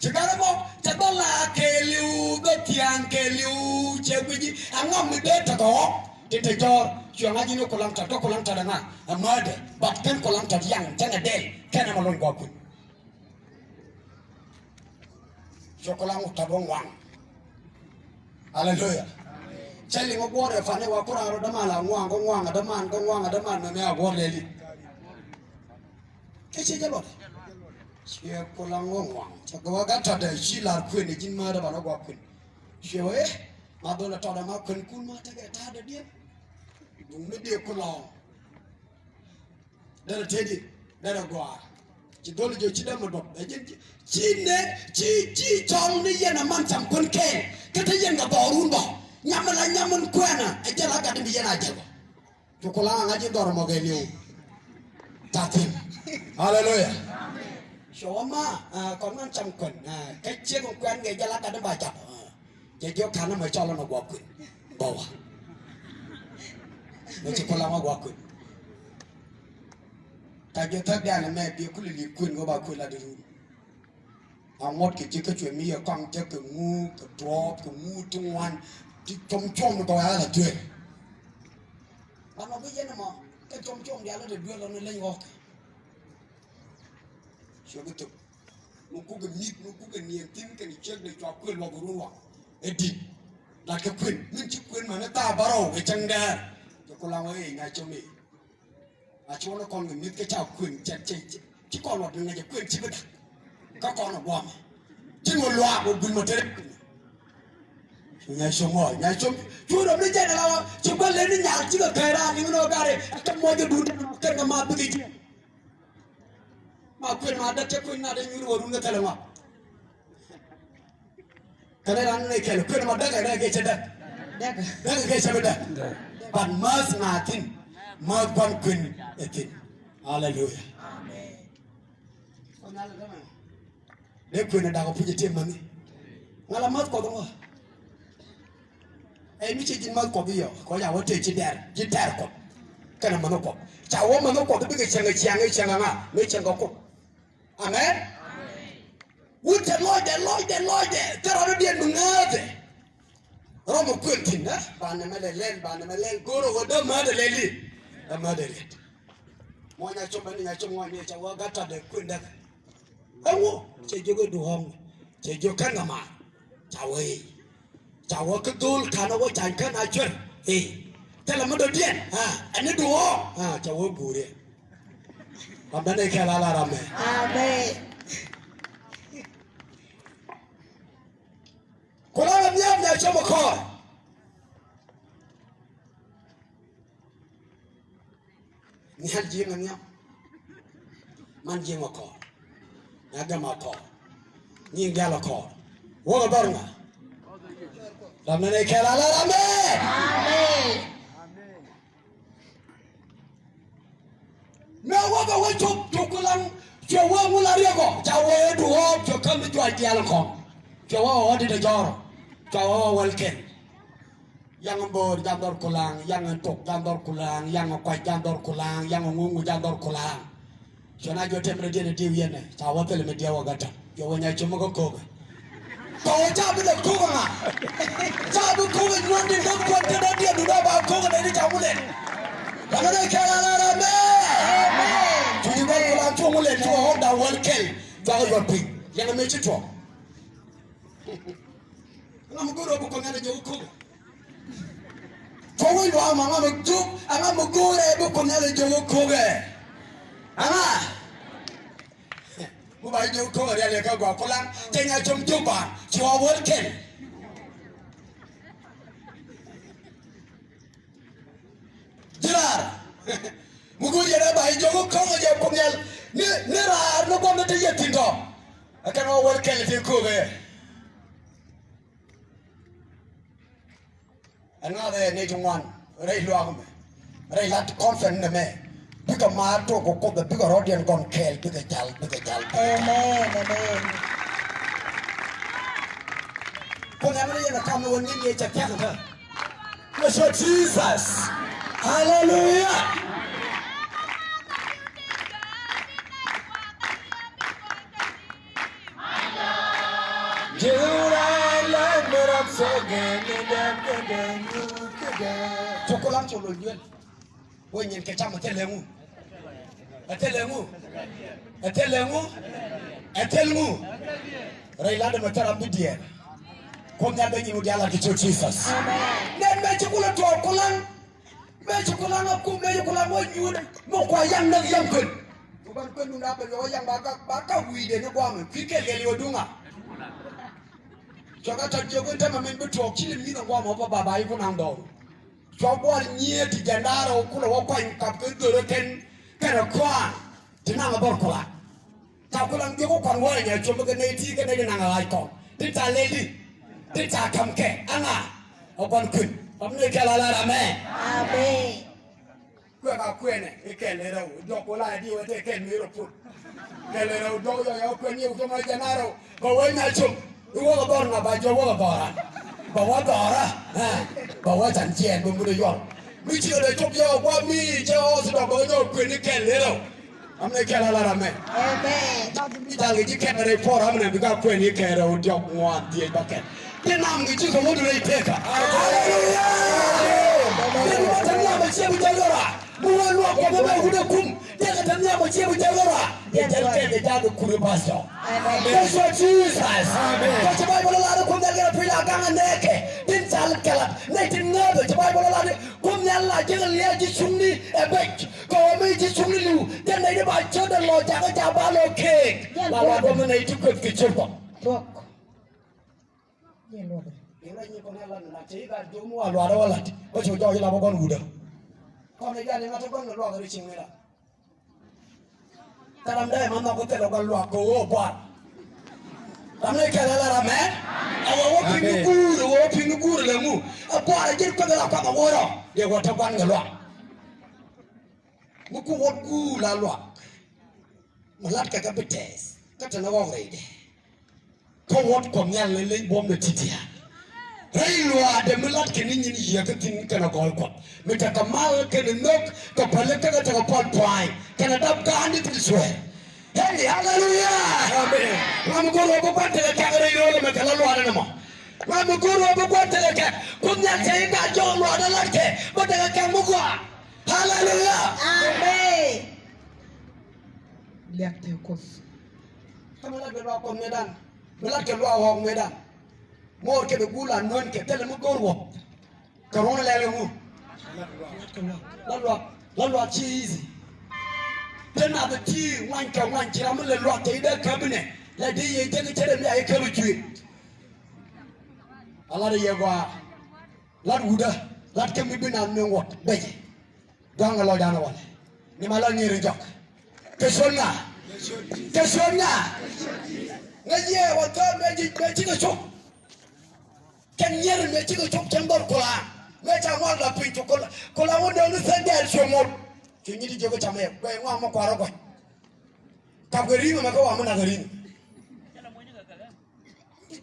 Ci garɛ mɔ cɛ dhɔl la kɛɛliw bɛ thia̱a̱ŋ kɛɛliw cɛ guici. Aŋɔm mi dee tekɛ ɣɔk ti te jɔɔr cuɛ ŋa̱c in kulaŋ tɔt kä kulaŋ tɔt ɛŋa. Ɛmäädɛ bat kɛn kulaŋ tɔt yaŋ cɛn ɛ dɛl kɛn ɛmɛ luny gɔaa kui̱. Cuɛ kulaŋ tɔt wä ŋuaŋ. Aleluya. Cɛ liŋ ɔ guɔ̱ɔ̱r ɛ fani wa kuraŋ rɔ däman la ŋuaŋ kä ŋuaŋ ɛ däman kä ŋuaŋ ɛ däman mɛmɛ a guɔ̱ɔ̱r lɛli. Kä ciɛ jɛ luɔt. Ciɛ kulaŋ wä ŋuaŋ cɛ gɛ wä gat tɔtdɛ ci lar kuën ɛ ji̱n määtdä banɛ gua̱a̱k kuën. Ciɛ wä ɛ ma dhol ɛ tɔtdɛ ma kuën kun ma tekɛ ta̱a̱dɛ diɛn. Duŋ ni diɛ kulaŋ. Derɛ tëëdi derɛ gɔaa. Ci dhol jɛ ci dämɛ duɔp ɛ ji̱n ci nɛ ci ci cɔl ni yɛn ɛ man cam kuën kɛɛl. Kä te yɛn kɛ dhɔrun bä nyam mi la nyam min kuɛnä ɛ jɛ la gat mi yɛn a jɛ bä. Cu kulaŋ aŋa ji̱ dhɔr mɔ kɛ liw. Ta̱thi̱n. Aleluya. Cuɛ wä ma kɔn ŋän cam kuɛn kä ciek in kuɛn kɛ jɛ la gat in ba jap. Jɛ jiɔ ka̱n mɛ cɔl in a guak kui̱n bä wa. Mɛ ci kulaŋ a guak kui̱n. Ka jiɔ thäk diaal mɛ biɛ kuli li̱i̱k kui̱n kɛ ba kui̱n la di run. A ŋuɔ̱t kɛ ji̱ kä cuɛ mi yɛ kɔaŋ jɛ kɛ ŋu kɛ tuɔɔp kɛ ŋu ti ŋuan ti cuɔm cuɔm ni bɔk a la duel. Ban ma bi yɛn ɛmɔ kɛ cuɔm cuɔm diaal te duel lɔ ni leny ɣɔk. Cuɛ bi thok mi kukɛ mi̱th mi kukɛ niɛn thi̱n kɛn ciek dee cua kuël luɔk run wak. Ɛ di̱t lat kɛ kuën min ci kuën mɛn ni thaak bärɔw kɛ cäŋ dɛɛr. Cɛ ku laŋ wee nya com i̱. A cuɔl kɔn kɛ mi̱th kä ca kuën cɛ cɛ ci kɔn wä bi ŋäcɛ kuën ci bi da̱k. Kä kɔn wä guamɛ ci wä luaak wä gul ma tere. Nya com wä nya com cu rɔ mi jɛn la wä ci gua̱l leni nyaal ci kɛ kɛɛr a liŋ ni wä gari. Kä muɔc kɛ duun kɛn kɛ ma bikɛ jiɛ. Ma kuën ma däk cɛ kuën na dee nyuur wä run kä thilɛ ŋɔak. Kɛnɛ ran ni kɛl kuën ma däk ɛ däk kɛ cɛ däk. Däk kɛ cɛ bi däk. But mäth ŋa thi̱n, mäth kuan kuën ɛ thi̱n. Hallelujah. Amen. Dee kuën ɛ dak ɔ puc ɛ ti mäni. Ŋa la mäth Kuɔth ŋɔ. Ɛ mi ci ji̱n mäth Kuɔth i̱ yɔ kɔ ca wä tëë ci dɛr ji̱ tɛr Kuɔth. Kɛnɛ mäni Kuɔth ca wä mäni Kuɔth bikɛ cieŋ ɛ ciaŋ ɛ ciaŋ ɛ ŋa mi cieŋ kɛ Kuoth. Amen. Wut cɛ lɔcdɛ lɔcdɛ lɔcdɛ thil rɔɔdɛ diɛn mi ŋääthɛ. Rɔm ɛ kuën thi̱n ɛ ba nɛmɛ lɛ lɛl ba nɛmɛ lɛl go̱o̱r ɛ wä dämäätdɛ lɛl i̱ dämäätdɛ riet. Mɔ nya com bä ni nya com ŋɔny ni ca wä gat tatdɛ kuën däk. Ɛŋu cɛ jiök i̱ duɔ̱ɔ̱ŋ cɛ jiök kän kɛ maar. Ca wee ca wä kä dhol ka̱n wä ca kän a cuer. Ëë thilɛ mi dɔ̱diɛn a ɛn ni duɔ̱ɔ̱ŋ a ca wä guur yɛ. Ram bä ni kɛl a la ram mɛ. Amen. Ku la ram nhiam nya com kɔɔr. Nhial ji̱ ŋa nhiam. Man ji̱ ŋa kɔɔr. Nya gɛm a kɔɔr. Nyiŋ dial a kɔɔr. Wä kɛ dhɔr ŋa. Ram ni kɛl a la ram mɛ. Amen. Mɛ wä kɛ wä cop cop kulaŋ. Cuɛ wä ŋu la riɛk ɔ ca wä ɛ duɔɔk cuɛ käm mi juac dial kɔn. Cuɛ wä wä dit ɛ jɔr. Cuɛ wä wä wäl kɛl. Yaŋ bo̱o̱r ja̱n dhɔr kulaŋ, yaŋ tok ja̱n dhɔr kulaŋ, yaŋ kuac ja̱n dhɔr kulaŋ, yaŋ ŋuŋu ja̱n dhɔr kulaŋ. Cuɛ na jɔ tɛm rɛ diɛn diw yɛn ca wä thil mi diɛw wä gat tɛm jɔ wä nya cum kä ko̱k. Tɔw ca bi lɛ ko̱k ŋa. Ca bi ko̱k nyuɔn di ŋäk kuɔn kɛ dee diɛn du dee ba ko̱k dee di ca wulɛn. Laŋ dee kɛ la la la mɛ. Cu ji̱ dhɔr kulaŋ cu wulɛn cu wä wä da̱ŋ wäl kɛl. Cua kɛ yuɔr piny yɛn mi ci tuɔk. Ŋa mi go̱o̱rɛ bi Kuoth Nhial ɛ jiök ko̱kɛ. Tuɔk wec luaak ma ŋa mi jiök, ɛ ŋa mi go̱o̱rɛ bi Kuoth Nhial ɛ jiök ko̱kɛ. Ɛ ŋa? Mi ba jiök ko̱kɛ rial yɛ kä gɔaa kulaŋ, cɛ nya com jiök ba, ci ɣɔw wäl kɛl. Ji̱ raar. Mi go̱o̱r yɛn ɛ ba jiök ko̱kɛ jɛ Kuoth Nhial. Ni, ni raar ni gua̱n ni te yɛ thi̱n tɔ. Ɛ kɛn ɣɔw wäl kɛl ti ko̱kɛ. Ɛ ŋa̱th ɛ nɛy ti ŋuan rɛy luaak mɛ rɛy lat conference nɛmɛ. Bikɛ maar tok kɛ Kuoth ɛ bikɛ rɔ̱diɛn gɔm kɛɛl bikɛ jal bikɛ jal. Amen, amen. Kuoth ɛmɛ ni yɛn ɛ kam ni wä ni̱n yɛ cɛ thia̱k kä. Praise Jesus. Hallelujah. Cuk kulaŋ cuk lo̱c luel. Wee nyin kɛ cam ɛ thil ɛŋu? Ɛ thil ɛŋu? Ɛ thil ɛŋu? Ɛ thil ŋu? Rɛy lat ɛmɛ thil ram bi diɛɛr. Kuoth Nhial bɛ nyin wä diaal lat kɛ ciöt Jesus. Amen. Nɛn mɛ ci kulɛ tuɔɔk kulaŋ. Mëë ci kulaŋ a kum, mëë ci kulaŋ wä nyuun, mi kua yaŋ näk yaŋ kuën. Ku ban kuën dun a bɛ luɔk yaŋ ba ka, ba ka wi̱i̱dɛ ni guamɛ, kui̱ kɛl kɛl iwä duŋa. Cua ka tɔt jiök in tämɛ min bi tuɔɔk ci ni mi̱th in guamɛ wä ba ba ba yi ku naŋ dhɔru. Cua gua̱a̱r nyiee ti jɛn da̱a̱r ɛ wä kulɛ wä kuany kap kɛ dhörä kɛn kɛnɛ kɔaŋ ti naŋ a dhɔr kulaŋ. Ca kulaŋ jiök kä kuan wä ɛ nya cuɔ̱m kɛ nɛy ti kɛ nɛy ti naŋ a ɣa̱c kɔn. Ti ca lɛl di. Ti ca ka̱m kɛ. Aŋa. Ɛ kuan kuën. Ram ni kɛl a lar amɛn. Amɛn. Kuɛ ka kuɛnɛ. I̱ kɛl i̱ rɛw. Jɔk kula i̱ di wä tɛ kɛl mi rɔ put. Kɛl i̱ rɛw jɔk yɔ yɔ kuɛn yɛ wä tɔmɔ jɛ na rɛw. Bɛ wä nya cuɔ̱m. I̱ wä kɛ dhɔr na ba jɔk wä kɛ dhɔra. Bɛ wä dhɔra. Ɛ. Bɛ wä can jiɛn bɛ mun i̱ yɔr. Mi ci kɛ dee cop yɛ wä mi jɛ ɣɔs dɔk bɛ wä jɔk kuɛn i̱ kɛl i̱ rɛw. Amɛ kɛl a la ram mɛ. Amen. Ca bi jal kɛ ji̱ kɛn rɛy puɔr amɛ bi ka kuɛn i̱ kɛn rɛw diɔk ŋuan dhiec ba kɛn. Bi nam kɛ ji̱ kɛ wut rɛy tëkä. Hallelujah. Amen. Bi wut te nhiam a cie bi jal kɛ rɔ. Bi wut luɔk kɛ bi bɛ wut ɛ kum. Tëkä te nhiam a cie bi jal kɛ rɔ. Bi jal kɛn kɛ jal kɛ kur i̱ pastor. Amen. Praise Jesus. Amen. Kɛ ci Baibol a lar i̱ kun jal kɛ rɔ pil a gaŋ a nɛɛkɛ. Tin cal kɛl a nɛy tin ŋääth ci Baibol a lar i̱ Kuoth Nhial la ji̱ kɛ lia̱a̱ ji̱ cuŋni ɛ bec. Kɛ ɣöö mi ji̱ cuŋni li̱w jɛn nɛy ti ba cio̱t ɛ lɔ jakä ca ba lɔ keek. La wa gɔm nɛy ti kueth kɛ ciöt kɔ. Thuɔ̱k. Ji̱ luɔth. Ji̱ luɔth nyi kɔn ɛ lat mi lat cɛ i̱ gat jom wa luaat ɛ wä lat. Bä cu jɔɔc i̱ la bä gɔn wudä. Kɔn ɛ jal i̱ ŋa̱t ɛ gɔn kɛ luaak ɛ ri cieŋ ni la. Thil ram dee mɛ nhɔk ku thilɛ gua̱n luaak kɛ ɣöö buar. Ram ni kɛl ala ram mɛ. Ɛ wä wä pi̱n ni guur, ɛ wä wä pi̱n ni guur lɛ ŋu. Ɛ buar ɛ ji̱n kueth ala kuath ɛ wä rɔ. Diɛ wä te gua̱n kɛ luaak. Mi ku wä guur la luaak. Mi lat kɛ kɛ bi tɛth kä te ni ɣɔk rɛydɛ. Kä wuɔ̱t Kuɔth Nhial ni leny buɔ̱mdɛ ti̱ti̱. Rɛy luaakdɛ mi lat kɛ ni nyin yiëë kä thi̱n kɛnɛ gɔɔy Kuɔth mi tekɛ mal kɛnɛ nhök kɛ päli kä kɛ tekɛ pual pua̱a̱ny kɛnɛ dap ga̱a̱n ni thil cuɛɛ. Hey, haleluya. Amen. Ram mi go̱o̱r wä bi gua̱n tekɛ kɛk rɛy rööl ɛmɛ kɛ la luaakdɛ ni mɔ. Ram mi go̱o̱r wä bi gua̱n tekɛ kɛk Kuoth Nhial cɛ i̱ ka jɔk luaakdɛ lat kɛ bä tekɛ kɛk mi gɔaa. Haleluya. Amen. Liak tɛ Kuoth. Kä mi lat kɛ luaak Kuɔth mëëdan, mi lat kɛ luaak ɣɔ̱ɔ̱k mëëdan. Muɔɔr kɛ bɛ guul an nuän kɛ thilɛ mi go̱o̱r wä. Kɛ ruɔ̱n lɛl kɛ ŋu? La luaak, la luaak ci easy. Te nath ti ŋuany kɛ ŋuany ci ram mi lɛ luaak kɛ i̱ dee käbinɛ. La di yɛ jek cɛ dee mi a yɛ käbi cuëët. A lat yɛ gɔaa. Lat wutdä, lat kä mi bi naath ni ŋuɔ̱t bɛcɛ. Dɔ̱a̱ŋ ɛ lɔcdan ɛ walɛ ni ma la ŋi̱i̱r in jɔk. Kɛ cuɔ̱n ŋa? Kɛ cuɔ̱n ŋa? Ŋäc yɛ wä thäär mëë ji̱ mëë cikɛ cop. Kɛn nyier mëë cikɛ cop cäŋ dhɔr kula. Mëë ca ŋuak la piny cu kula, kula wä nööŋ ni thändɛɛl cuɛ ŋot. Cu nyi di jiök kä camɛ guɛy ŋuak mi kuarä gua̱c. Kap kɛ ri̱ŋ ɛmɛ kä wa mi nak kɛ ri̱ŋ.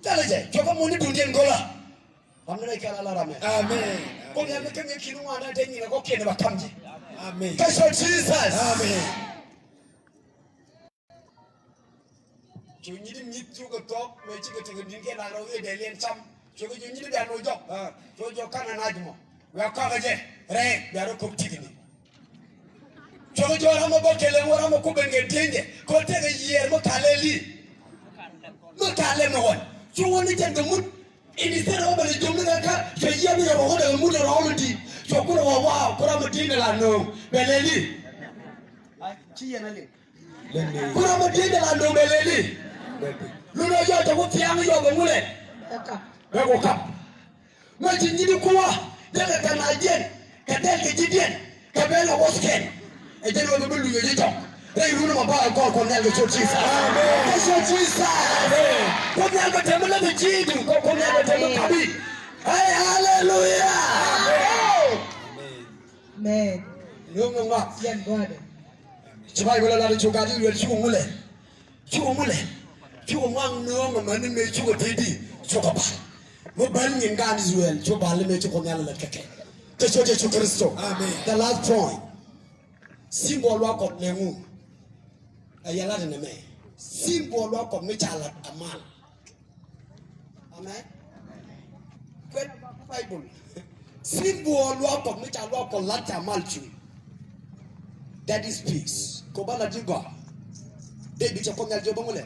Thilɛ jɛ cuɛ kä mun ni duŋdiɛn go̱lä. Ram ni rɛy kɛl ala ram ɛ. Amen. Kuoth Nhial mi kä mi ki̱n ŋuan dee nyin ɛ kɔkiɛn ɛ ba ka̱m jɛ. Amen. Kä cuɛ Jesus. Amen. Cu nyi di mi̱th cukɛ thɔk mëë cikɛ tekɛ ni̱n kɛ la rɛw i̱ dee liɛn cam. Cukɛ cu nyi di bia lo̱c jɔk. Cukɛ jɔk ka̱n anac mɔ. Wiaa kɔakɛ jɛ rɛy bia rɔ kok ti̱kni. Cukɛ jɔk ram mɔ bä kɛlɛ wä ram mɔ ku ben kɛ ti̱enyɛ kɛ wä tekɛ yiɛɛr mi ka̱lɛ li. Mi ka̱lɛ mi ɣɔn cu wä ni cɛn kɛ mut. Ini thil rɔ bɛ lɛ jom ni kɛ kä cɛ yiɛɛr mi yɛ rɔ wä dɛ mut rɔ wä di. Cukɛ ku rɔ wä wa ku ram mɔ ti̱enyɛ la nööŋ bɛ lɛ li. Ci yɛn a li. Ku ram mi diec dee la nööŋ bɛ lɛli. Lunɔ yɔc tɛ ku thiaŋ yɔc bɛ ŋulɛ. Bɛ ku kap. Mɛ ci nyin kuɔ dee kɛ kɛ na jiɛn kɛ dɛl kɛ ji̱ diɛn kɛ bɛ lɛ wuɔth kɛn. Ɛ jɛn wä bi luc ɛ ji̱ jɔk rɛy run ma ba ɛ gɔl Kuoth Nhial kɛ ciöt Jesus. Kɛ ciöt Jesus. Kuoth Nhial bɛ tɛm mi lɛ bi ji̱ duŋ kɛ Kuoth Nhial bɛ tɛm mi kapi. Hey, hallelujah. Amen. Nööŋ mi ŋuak. Yɛn gua̱a̱dɛ. Ci Bayböl ɛ lat cu gat Israel cukɛ ŋulɛ. Cukɛ ŋulɛ. Cukɛ ŋuak nööŋ amäni mëë cukɛ tëëdi cukɛ bal. Mi bäl nyin gaat Israel cu bal mëë cukɛ nhial lät kɛ kɛ. Kɛ ciöt Yecu Kritho. Amen. The last point. Symbol luaak Kuɔth lɛ ŋu. Ɛ yɛ lat ɛn ɛmɛ. Symbol luaak Kuɔth mi ca lat a mal. Amen. Kuɛn Baibol. Symbol luaak Kuɔth mi ca luaak Kuɔth lat ca mal cuŋ. That is peace. Kɛ ɣöö ba lat ji̱ gɔaa. Dee bi cɛ Kuoth Nhial jiök bä ŋulɛ.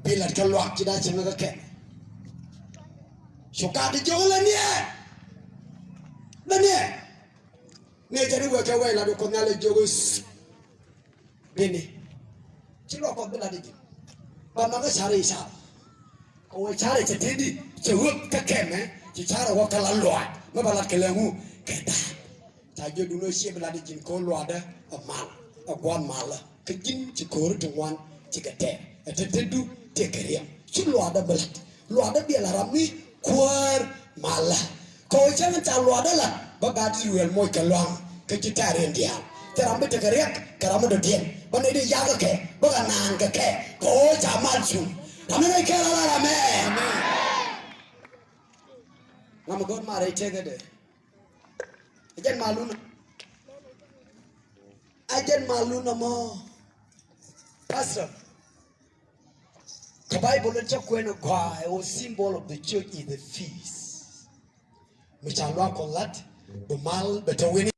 Bi lat kɛ luaak ci da̱a̱ cieŋ kä kɛn. Cu kaat jiök lɛ niɛ. Lɛ niɛ. Niɛ jɛ ri wek kɛ wec lat Kuoth Nhial jiök. Bini ci luaak Kuɔth bi lat i̱ ji̱ ba makä carɛ i̱ car. Kɛ wee carɛ cɛ tëëdi cɛ wek kä kɛmɛ ci carɛ wä kä la luaak mi ba lat kɛ lɛ ŋu kɛ da̱a̱k. Ca jiök duundɛ cie bi lat i̱ ji̱n kɛ ɣöö luaakdä ɛ mal ɛ gua̱a̱th malä kä ji̱n ci ko̱ri ti ŋuan ci kɛ tɛɛr ɛ te tetdu tëë kɛ riɛm ci luaakdä bi lat. Luaakdä biɛl a ram ni kuäär malä. Kɛ ɣöö cäŋ ca luaakdä lat bä gaat Israel moc kɛ lua̱a̱ŋ kä ji̱ tɛ̈riɛn diaal. Thil ram bi tekɛ riɛk kɛ ram mi dɔ̱diɛn bä nɛy di yakä kɛ bä kɛ naan kɛ kɛ kɛ ɣöö ca mal cuŋ. Ram mi nɛy kɛɛl ala ram ɛ. Ram mi go̱o̱r mal rɛy tëkädɛ. Ɛ jɛn malun. Ɛ jɛn malun ɛmɔ. Pastor. Kɛ Baibol in cä kuɛn ɛ gɔaa ɛ wä symbol of the church is the feast. Mi ca luaak Kuɔth lat bi mal bɛ te wi̱ni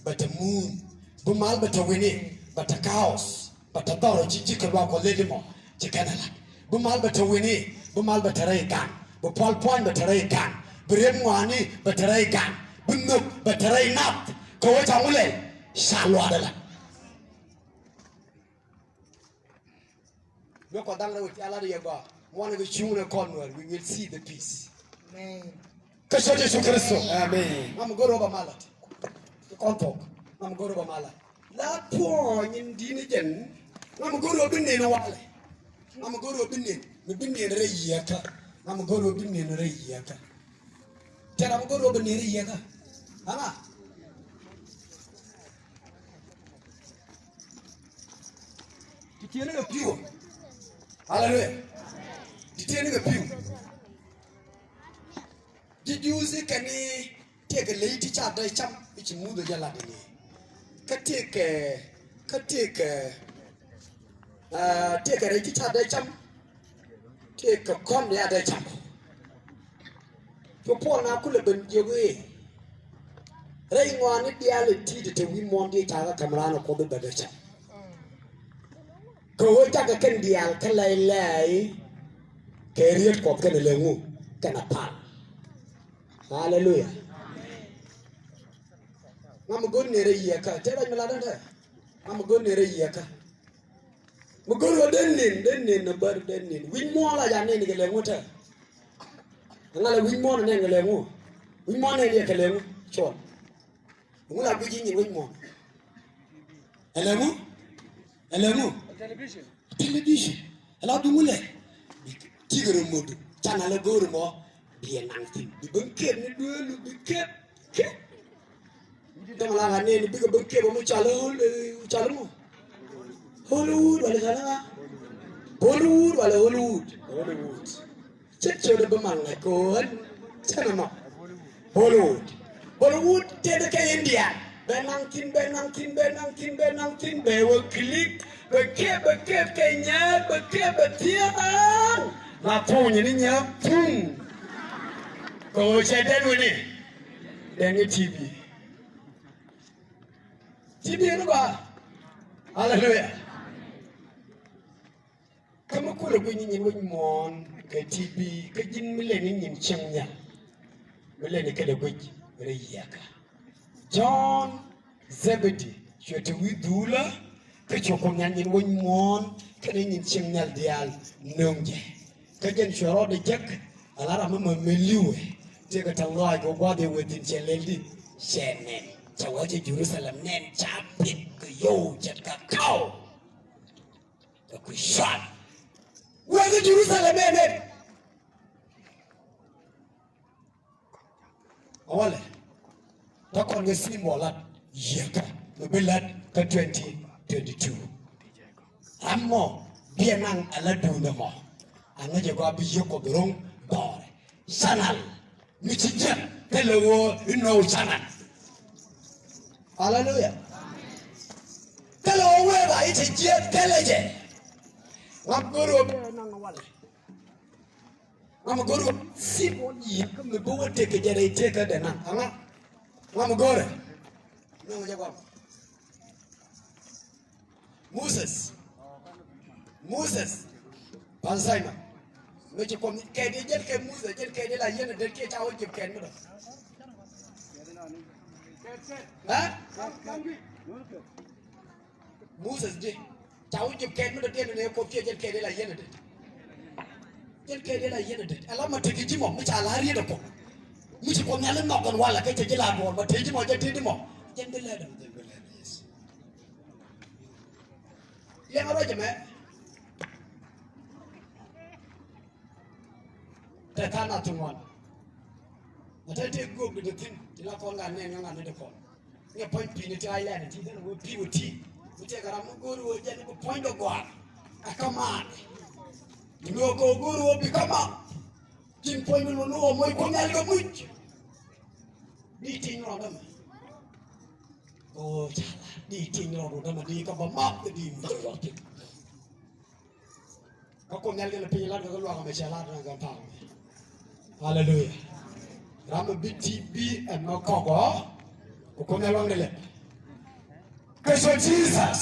bɛ te muun. Bi mal bɛ te wi̱ni bɛ te kaos bɛ te dhɔr ci ji̱ kɛ luaak Kuɔth ledi mɔ ci kɛn ɛ lat. Bi mal bɛ te wi̱ni bi mal bɛ te rɛy gaŋ bi pual puany bɛ te rɛy gaŋ bi riep ŋɔaani bɛ te rɛy gaŋ bi nhök bɛ te rɛy nath kɛ wä ca ŋulɛ ca luaak dɛ lat. Bɛ kɔ daŋ rɛ wä ti ala di yɛ gɔaa. Muɔnɛ kɛ cuŋ nɛ kɔn nuɛr. We will see the peace. Amen. Kä ciöt Yecu Kritho. Amen. Mam go̱r wä ba malat. Kɔn thok. Mam go̱r wä ba malat. That puɔ̱ny in di̱t ni jɛn. Ŋa mi go̱o̱r ɣöö bi nen walɛ? Ŋa mi go̱o̱r ɣöö bi nen? Mi bi nen rɛy Yieekä. Ŋa mi go̱o̱r ɣöö bi nen rɛy Yieekä? Tɛn ram mi go̱o̱r ɣöö bi nen rɛy Yieekä. Ŋa? Ti tieni kɛ pi̱w. Haleluya. Ti tieni kɛ pi̱w. Ji̱ Juudh kɛn i̱ tëëkɛ ley ti ca dee cam i̱ ci Muthɛ jɛ lat ini. Kä tëëkɛ, kä tëëkɛ, ah, tëëkɛ rɛy ti ca dee cam. Tëëkɛ kɔn ya dee cam. Cu Puɔl na kulɛ ben jiök i̱ rɛy ŋɔaani diaal in ti̱i̱t te wi̱i̱ muɔ̱ɔ̱n di ca kä ka̱m raan ɛ Kuoth i̱ bɛ dee cam. Kɛ ɣöö jakä kɛn diaal kä lɛy lɛy kɛ riet Kuɔth kɛnɛ lɛ ŋu kɛnɛ pal. Haleluya. Ŋa mi go̱o̱r ner rɛy Yieekä? Tëë ruac mi lat ɛn tɛ. Ŋa mi go̱o̱r ner rɛy Yieekä? Mi go̱o̱r ɣöö den nen, den nen nä bär, den nen. Wi̱c muɔ̱ɔ̱n la ja nen kɛ lɛ ŋu tɛ. Ŋa lɛ wi̱c muɔ̱ɔ̱n nen kɛ lɛ ŋu? Wi̱c muɔ̱ɔ̱n nen yɛ kɛ lɛ ŋu? Cuɔl. Ŋu la guic i̱ nyin wec muɔ̱ɔ̱n? Ɛlɛ ŋu? Ɛlɛ ŋu? Television. Television. Ɛla duŋ lɛ. Bi tikɛ rɛ modu. Canɛ lɛ go̱o̱r mɔ. Biɛ naŋ thi̱n. Bi ben kep ni duelu bi kep. Kep. Dämɛ la ŋa̱ nɛɛni bikɛ ben kep ɔmɔ cɔalɛ Hol-, cɔalɛ mɔ. Hollywood walɛ cɔalɛ ŋa? Bollywood walɛ Hollywood? Hollywood. Cɛ ciötdɛ bi mal ŋa̱c kɛ ɣöö ɣän cä nɔmɔ. Bollywood. Bollywood tëëdɛ kɛ India. Bɛ naŋ thi̱n, bɛ naŋ thi̱n, bɛ naŋ thi̱n, bɛ naŋ thi̱n, bɛ wä click. Bɛ kep, bɛ kep kɛ nyääk, bɛ kep, bɛ thia̱a̱ŋ. La puɔ̱ny ni nyääk puŋ. Kɛ ɣöö cɛ dɛn wini. Dɛn ni T V. T V ni ba. Hallelujah. Kä mi kulɛ guic ni nyin wec muɔ̱ɔ̱n kɛ T V, kä ji̱n mi lɛni nyin cieŋ nhial, mi lɛni kɛnɛ guic rɛy Yieekä. John Zebedee cuɛ te wi̱i̱ dhulä, kä cuɛ Kuoth Nhial nyin wec muɔ̱ɔ̱n kɛnɛ nyin cieŋ nhial diaal nöŋ jɛ. Kä jɛn cuɛ rɔɔdɛ jek, ala ram mi mɛ li̱wɛ, tëëkɛ te lɔaac kɛ gua̱a̱th ɛ wee thi̱n cɛ lɛl di, cɛ nɛn, cɛ wee cɛ Jerusalem nɛn, ca pit kɛ yio̱w ce̱tkɛ kaw. Kɛ kui̱ cual. Wee kä Jerusalem ɛ nɛn. Ɛ walɛ. Te kɔn kɛ symbol lat Yieekä mi bi lat kä twenty twenty-two. Ram mɔ biɛ naŋ ala duun ɛmɔ. Aŋa jɛ gɔaa bi Yiëë Kuɔth ro̱ŋ bɔɔrɛ. Canal mi ci jiɛk thilɛ ɣöö inɔ canal. Haleluya. Thilɛ ɣöö wee ba i̱ ci jiɛk thilɛ jɛ. Ŋa go̱r ɣöö bɛ naŋ walɛ. Ŋa mi go̱r ɣöö symbol Yieekä mi bi wä tekɛ jɛ rɛy tëëkä dɛ naŋ. Aŋa. Ŋa mi go̱rɛ. Naŋ jɛ gɔaa. Moses. Moses. Pan Sinai. Mi ci Kuoth kɛɛt jɛn kɛ Moses, jɛn kɛɛt la yieen a det kiɛ ca wä jep kɛɛt mi dɔ̱ŋ. Ɛ? Moses di. Ca wä jep kɛɛt mi dɔ̱ŋ diɛn ni Kuoth kiɛ jɛn kɛɛt la yieen a det. Jɛn kɛɛt la yieen a det. Ala ma tëk ji̱ mɔ mi ca la riet a Kuoth. Mi ci Kuoth Nhial in nhɔk kɔn walɛ kɛ cɛ ji̱ la duɔ̱ɔ̱r ma tëk ji̱ mɔ, jɛn ti di lɛ dɔ̱ŋ, jɛn bi lɛ dɔ̱ŋ. Liɛŋ a ruac ɛmɛ. Te tha̱a̱ŋ nath ti ŋuan. Ɛ te tëë guɔ̱p di te thi̱n ti la kɔn ŋa̱n nɛn ŋa̱n ni di kɔn. Ŋɛ puɔ̱ny pi̱i̱ni ti Ireland ti dhen wee pi̱i̱ wee ti. Mi tëë kɛ ram mi go̱o̱r wee jɛn bi puɔ̱ny dɔ gɔaa. Ɛ kä maat. Luɔk kɛ wee go̱o̱r wee bi kä maat. Ji̱n puɔ̱ny mi luɔk ni wee moc Kuoth Nhial kɛ muc. Di tiny rɔɔdä mɛ. Ɣöö ca la di tiny rɔɔdu dämɛ di kä bä map kä di mi ci rɔɔdu. Kä Kuoth Nhial kɛnɛ piny lat kɛ luakä mɛ cɛ lat kɛ thaak mɛ. Haleluya. Ram mi bi ti bi ɛn mɛ kɔk ɔ. Kɛ Kuoth Nhial waŋdɛ lɛ. Kɛ cɔ Jesus.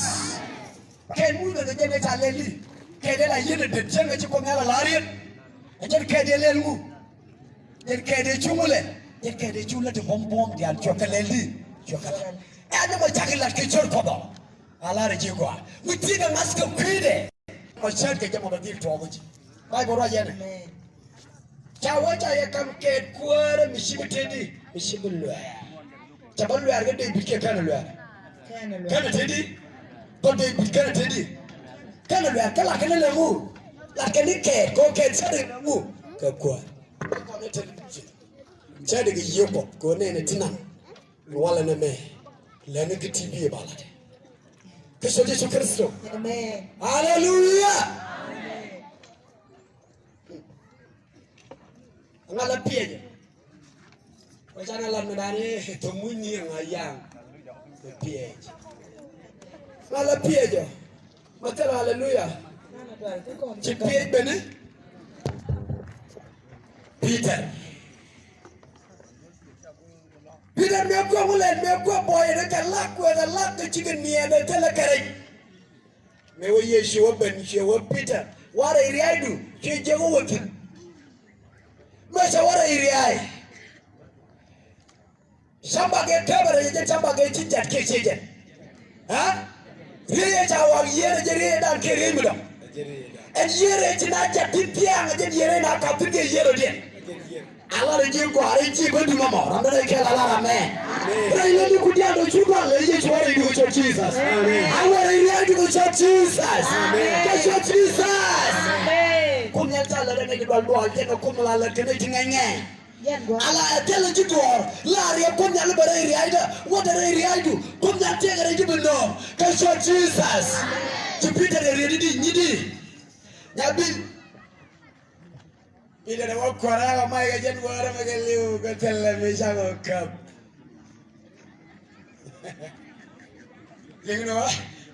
Kɛn Muthɛ kɛ jɛn ɛ ca lɛl di. Kɛ dee la yieen ɛ det cäŋ kɛ ci Kuoth Nhial a la riet. Ɛ jɛn kɛ dee lɛl ŋu. Jɛn kɛɛt ëë cuŋ lɛ. Jɛn kɛɛt ëë cuŋ lɛ ti buɔ̱m buɔ̱m diaal cuɛ kɛ lɛl di. Cuɛ kɛ lɛl. Ɛn ni mɔ cak ilat kɛ cär Kuɔth ɔ. A lar ɛ ji̱ gɔaa. Mi ti̱i̱ kɛ ŋa̱th kɛ kui̱dɛ. Mɔ cär kɛ jɛ mɔ bɛ dhil tuɔɔk ɛ ji̱. Bayböl ruac yɛn ɛ. Ca wä ca yɛ kam kɛɛt kuäärä mi ci bi tëëdi. Mi ci bi luɛɛr. Ca bä luɛɛr kɛ Dee-bid kiɛ kɛn luɛɛr. Kɛnɛ tëë di. Kɔ David kɛnɛ tëë di. Kɛnɛ luɛɛr kɛ la kɛnɛ lɛ ŋu. La kɛnɛ kɛɛt kɛ ɣöö kɛɛt cäät kɛ lɛ ŋu. Kɛ kuäär. Cäät kɛ yiëë Kuɔth kɛ ɣöö nɛnɛ ti naŋ. Walɛ nɛmɛ. Lɛni kä ti biɛ ba latdɛ. Kä ciöt Yecu Kritho. Amen. Aleluya. Amen. Ŋa la piɛcɛ. Wä canɛ lat mi dani thom wi̱ny ni ŋa yaŋ. Ɛ piɛc. Ŋa la piɛcɛ. Ma thil aleluya. Ci piɛc beni. Peter. Peter mëë kuɛ wulɛt mëë kuɛ bɔyɛ ni kɛ lak kuɛ kɛ lak kɛ cikɛ niɛɛn ɛ thilɛ kɛ rɛc. Mëë wä Yecu wä ben cuɛ wä Peter warɛ iriaydu cuɛ jiɛk wä wä thi̱n. Mëë cɛ warɛ iriay. Camba kɛ kɛpɛ rɛy jɛ camba kɛ ci jat kiɛ ciɛ jɛ. Ha? Riey ɛ ca wak yier ɛ jɛ riey ɛ dan kiɛ riey mi dɔ̱ŋ. Ɛn yier ɛ ci na jat ti thiaŋ ɛ jɛ yier ɛ na kap ti kiɛ yier ɔ diɛn. A lar ji̱ gɔaa rɛy ji̱ bä duŋ ɛmɔ ram bä rɛy kɛl a lar amɛn. Rɛy lɛ ni ku diaal dɔ̱ cu dual lɛ Yecu wä rɛy duŋ cɔt Jesus. Amen. A wä rɛy ria̱a̱y duŋ cɔt Jesus. Amen. Kɛ cɔt Jesus. Amen. Kum nhial ca lɛ rɛ ŋäc dual dual jɛ kɛ kum la lɛ kɛ ŋäc ti ŋäc ŋɛɛ. A la ɛ thilɛ ji̱ duɔ̱ɔ̱r la riɛk kum nhial bɛ rɛy ria̱a̱y dä wä dɛ rɛy ria̱a̱y du kum nhial tiɛk rɛy ji̱ bi nööŋ kɛ cɔt Jesus. Ci Peter ɛ riet di di nyi di. Nya bil. Peter ɛ wä kuäärä kä mac kɛ jɛn wäärä mɛ kɛ li̱w kɛ thilɛ mi cakɔ käp. Liŋ ni wä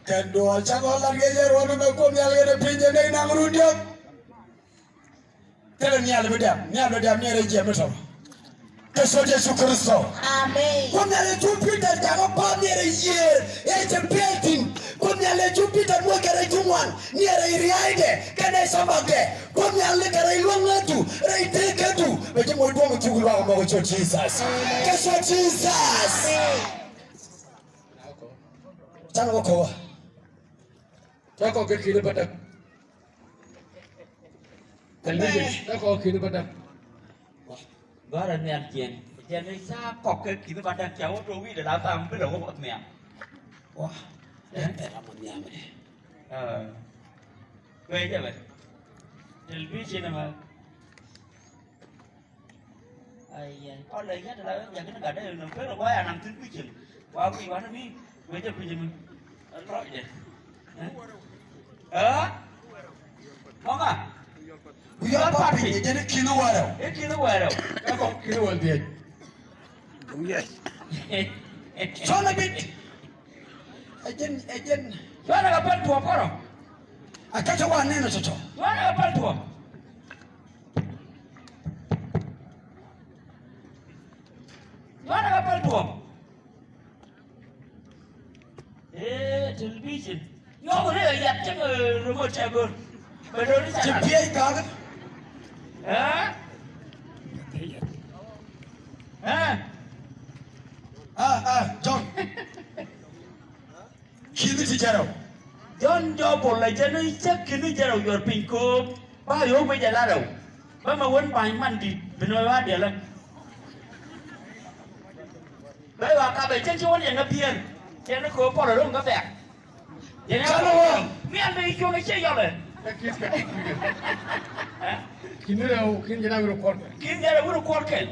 kɛn duɔɔl cakɔ lat kɛ jɛ ruɔ̱n mɛ kuɔm yal kɛ dee piny jɛ nɛy naŋ run diɔ̱k. Thilɛ nhial bi dɛm, nhial bi dɛm ni rɛ jiɛm ni tɔ̱. Kɛ cɔt Yecu Kritho. Amen. Kuoth Nhial ɛ cu Peter jakä pa̱a̱m ni rɛ yiëër ëë cɛ pɛl thi̱n. Kuoth Nhial ɛ cu Peter moc kɛ rɛy ti ŋuan ni rɛy ria̱a̱ydɛ kɛnɛ cambakdɛ. Kuoth Nhial ni kɛ rɛy luäŋädu rɛy tekädu bɛ ji̱ moc duɔ̱ŋ thuk luaak mɔk cɔt Jesus. Kɛ cɔt Jesus. Canɛ wä kɔwä. Cä kɔk kɛ ki̱n bädäk. Television cä kɔk kɛ ki̱n bädäk. Bärä nhial jiɛn jiɛn ni cä kɔk kɛ ki̱n bädäk ca wä tɔ wi̱i̱dɛ la tham bi lɛ wä nhial. Wa. Ɛ? Ɛ ram nhial mi. Ɛ. Wee jɛ bɛ. Television ma. Ai, ai. Kɔn lɛ yɛt la wek jak ni gat dee nɔ pen rɔ bä ya nam thin kui̱cin. Wa kui̱ wa ni mi wee jɛ kui̱cin mi. Lɔcdɛ. Ɛ? Mɔŋa. Wi̱i̱ ɔn pa̱t piny ɛ jɛn i̱ ki̱n i̱ wärɛw. I̱ ki̱n i̱ wärɛw. Ɛ kɔn ki̱n i̱ wäl dhiec. Cɔl ɛ bit. Ɛ jɛn, ɛ jɛn. Cɔl ɛ kɛ päl tuɔɔk kɔrɔ. A kacä wa nɛn ɛ tɔ̱tɔ̱. Cɔl ɛ kɛ päl tuɔɔk. Cɔl ɛ kɛ päl tuɔɔk. Ee, television. Nyɔk ri ɛ yat cäŋ, ee, remote cɛ go̱r. Bɛ do̱ri cɛ. Ci piɛc kakä. Ee? Ee? Ah, ah, John. Ki̱ni ti jɛrɛw. Jɔn jɔpol la jɛn i̱ cä ki̱ni jɛrɛw yuɔr piny ko̱o̱p. Ba yo̱o̱k mi jɛ la rɛw. Bä mɛ wen ba̱ny man di̱t bi nɔ wa diɛlä. Bä wa kapɛ cä ci wä liɛŋ kä piɛn. Cɛ ni ko̱o̱p pɔl ro̱ŋ kä bɛ̈k. Cä ni wä. Mi an bɛ i̱ cuɔ̱ŋ i̱ ciɛ yɔlɛ. Ki̱ni rɛw ki̱ni jɛ na wi̱r kuɔr kɛl. Ki̱ni jɛ rɛw wi̱r kuɔr kɛl.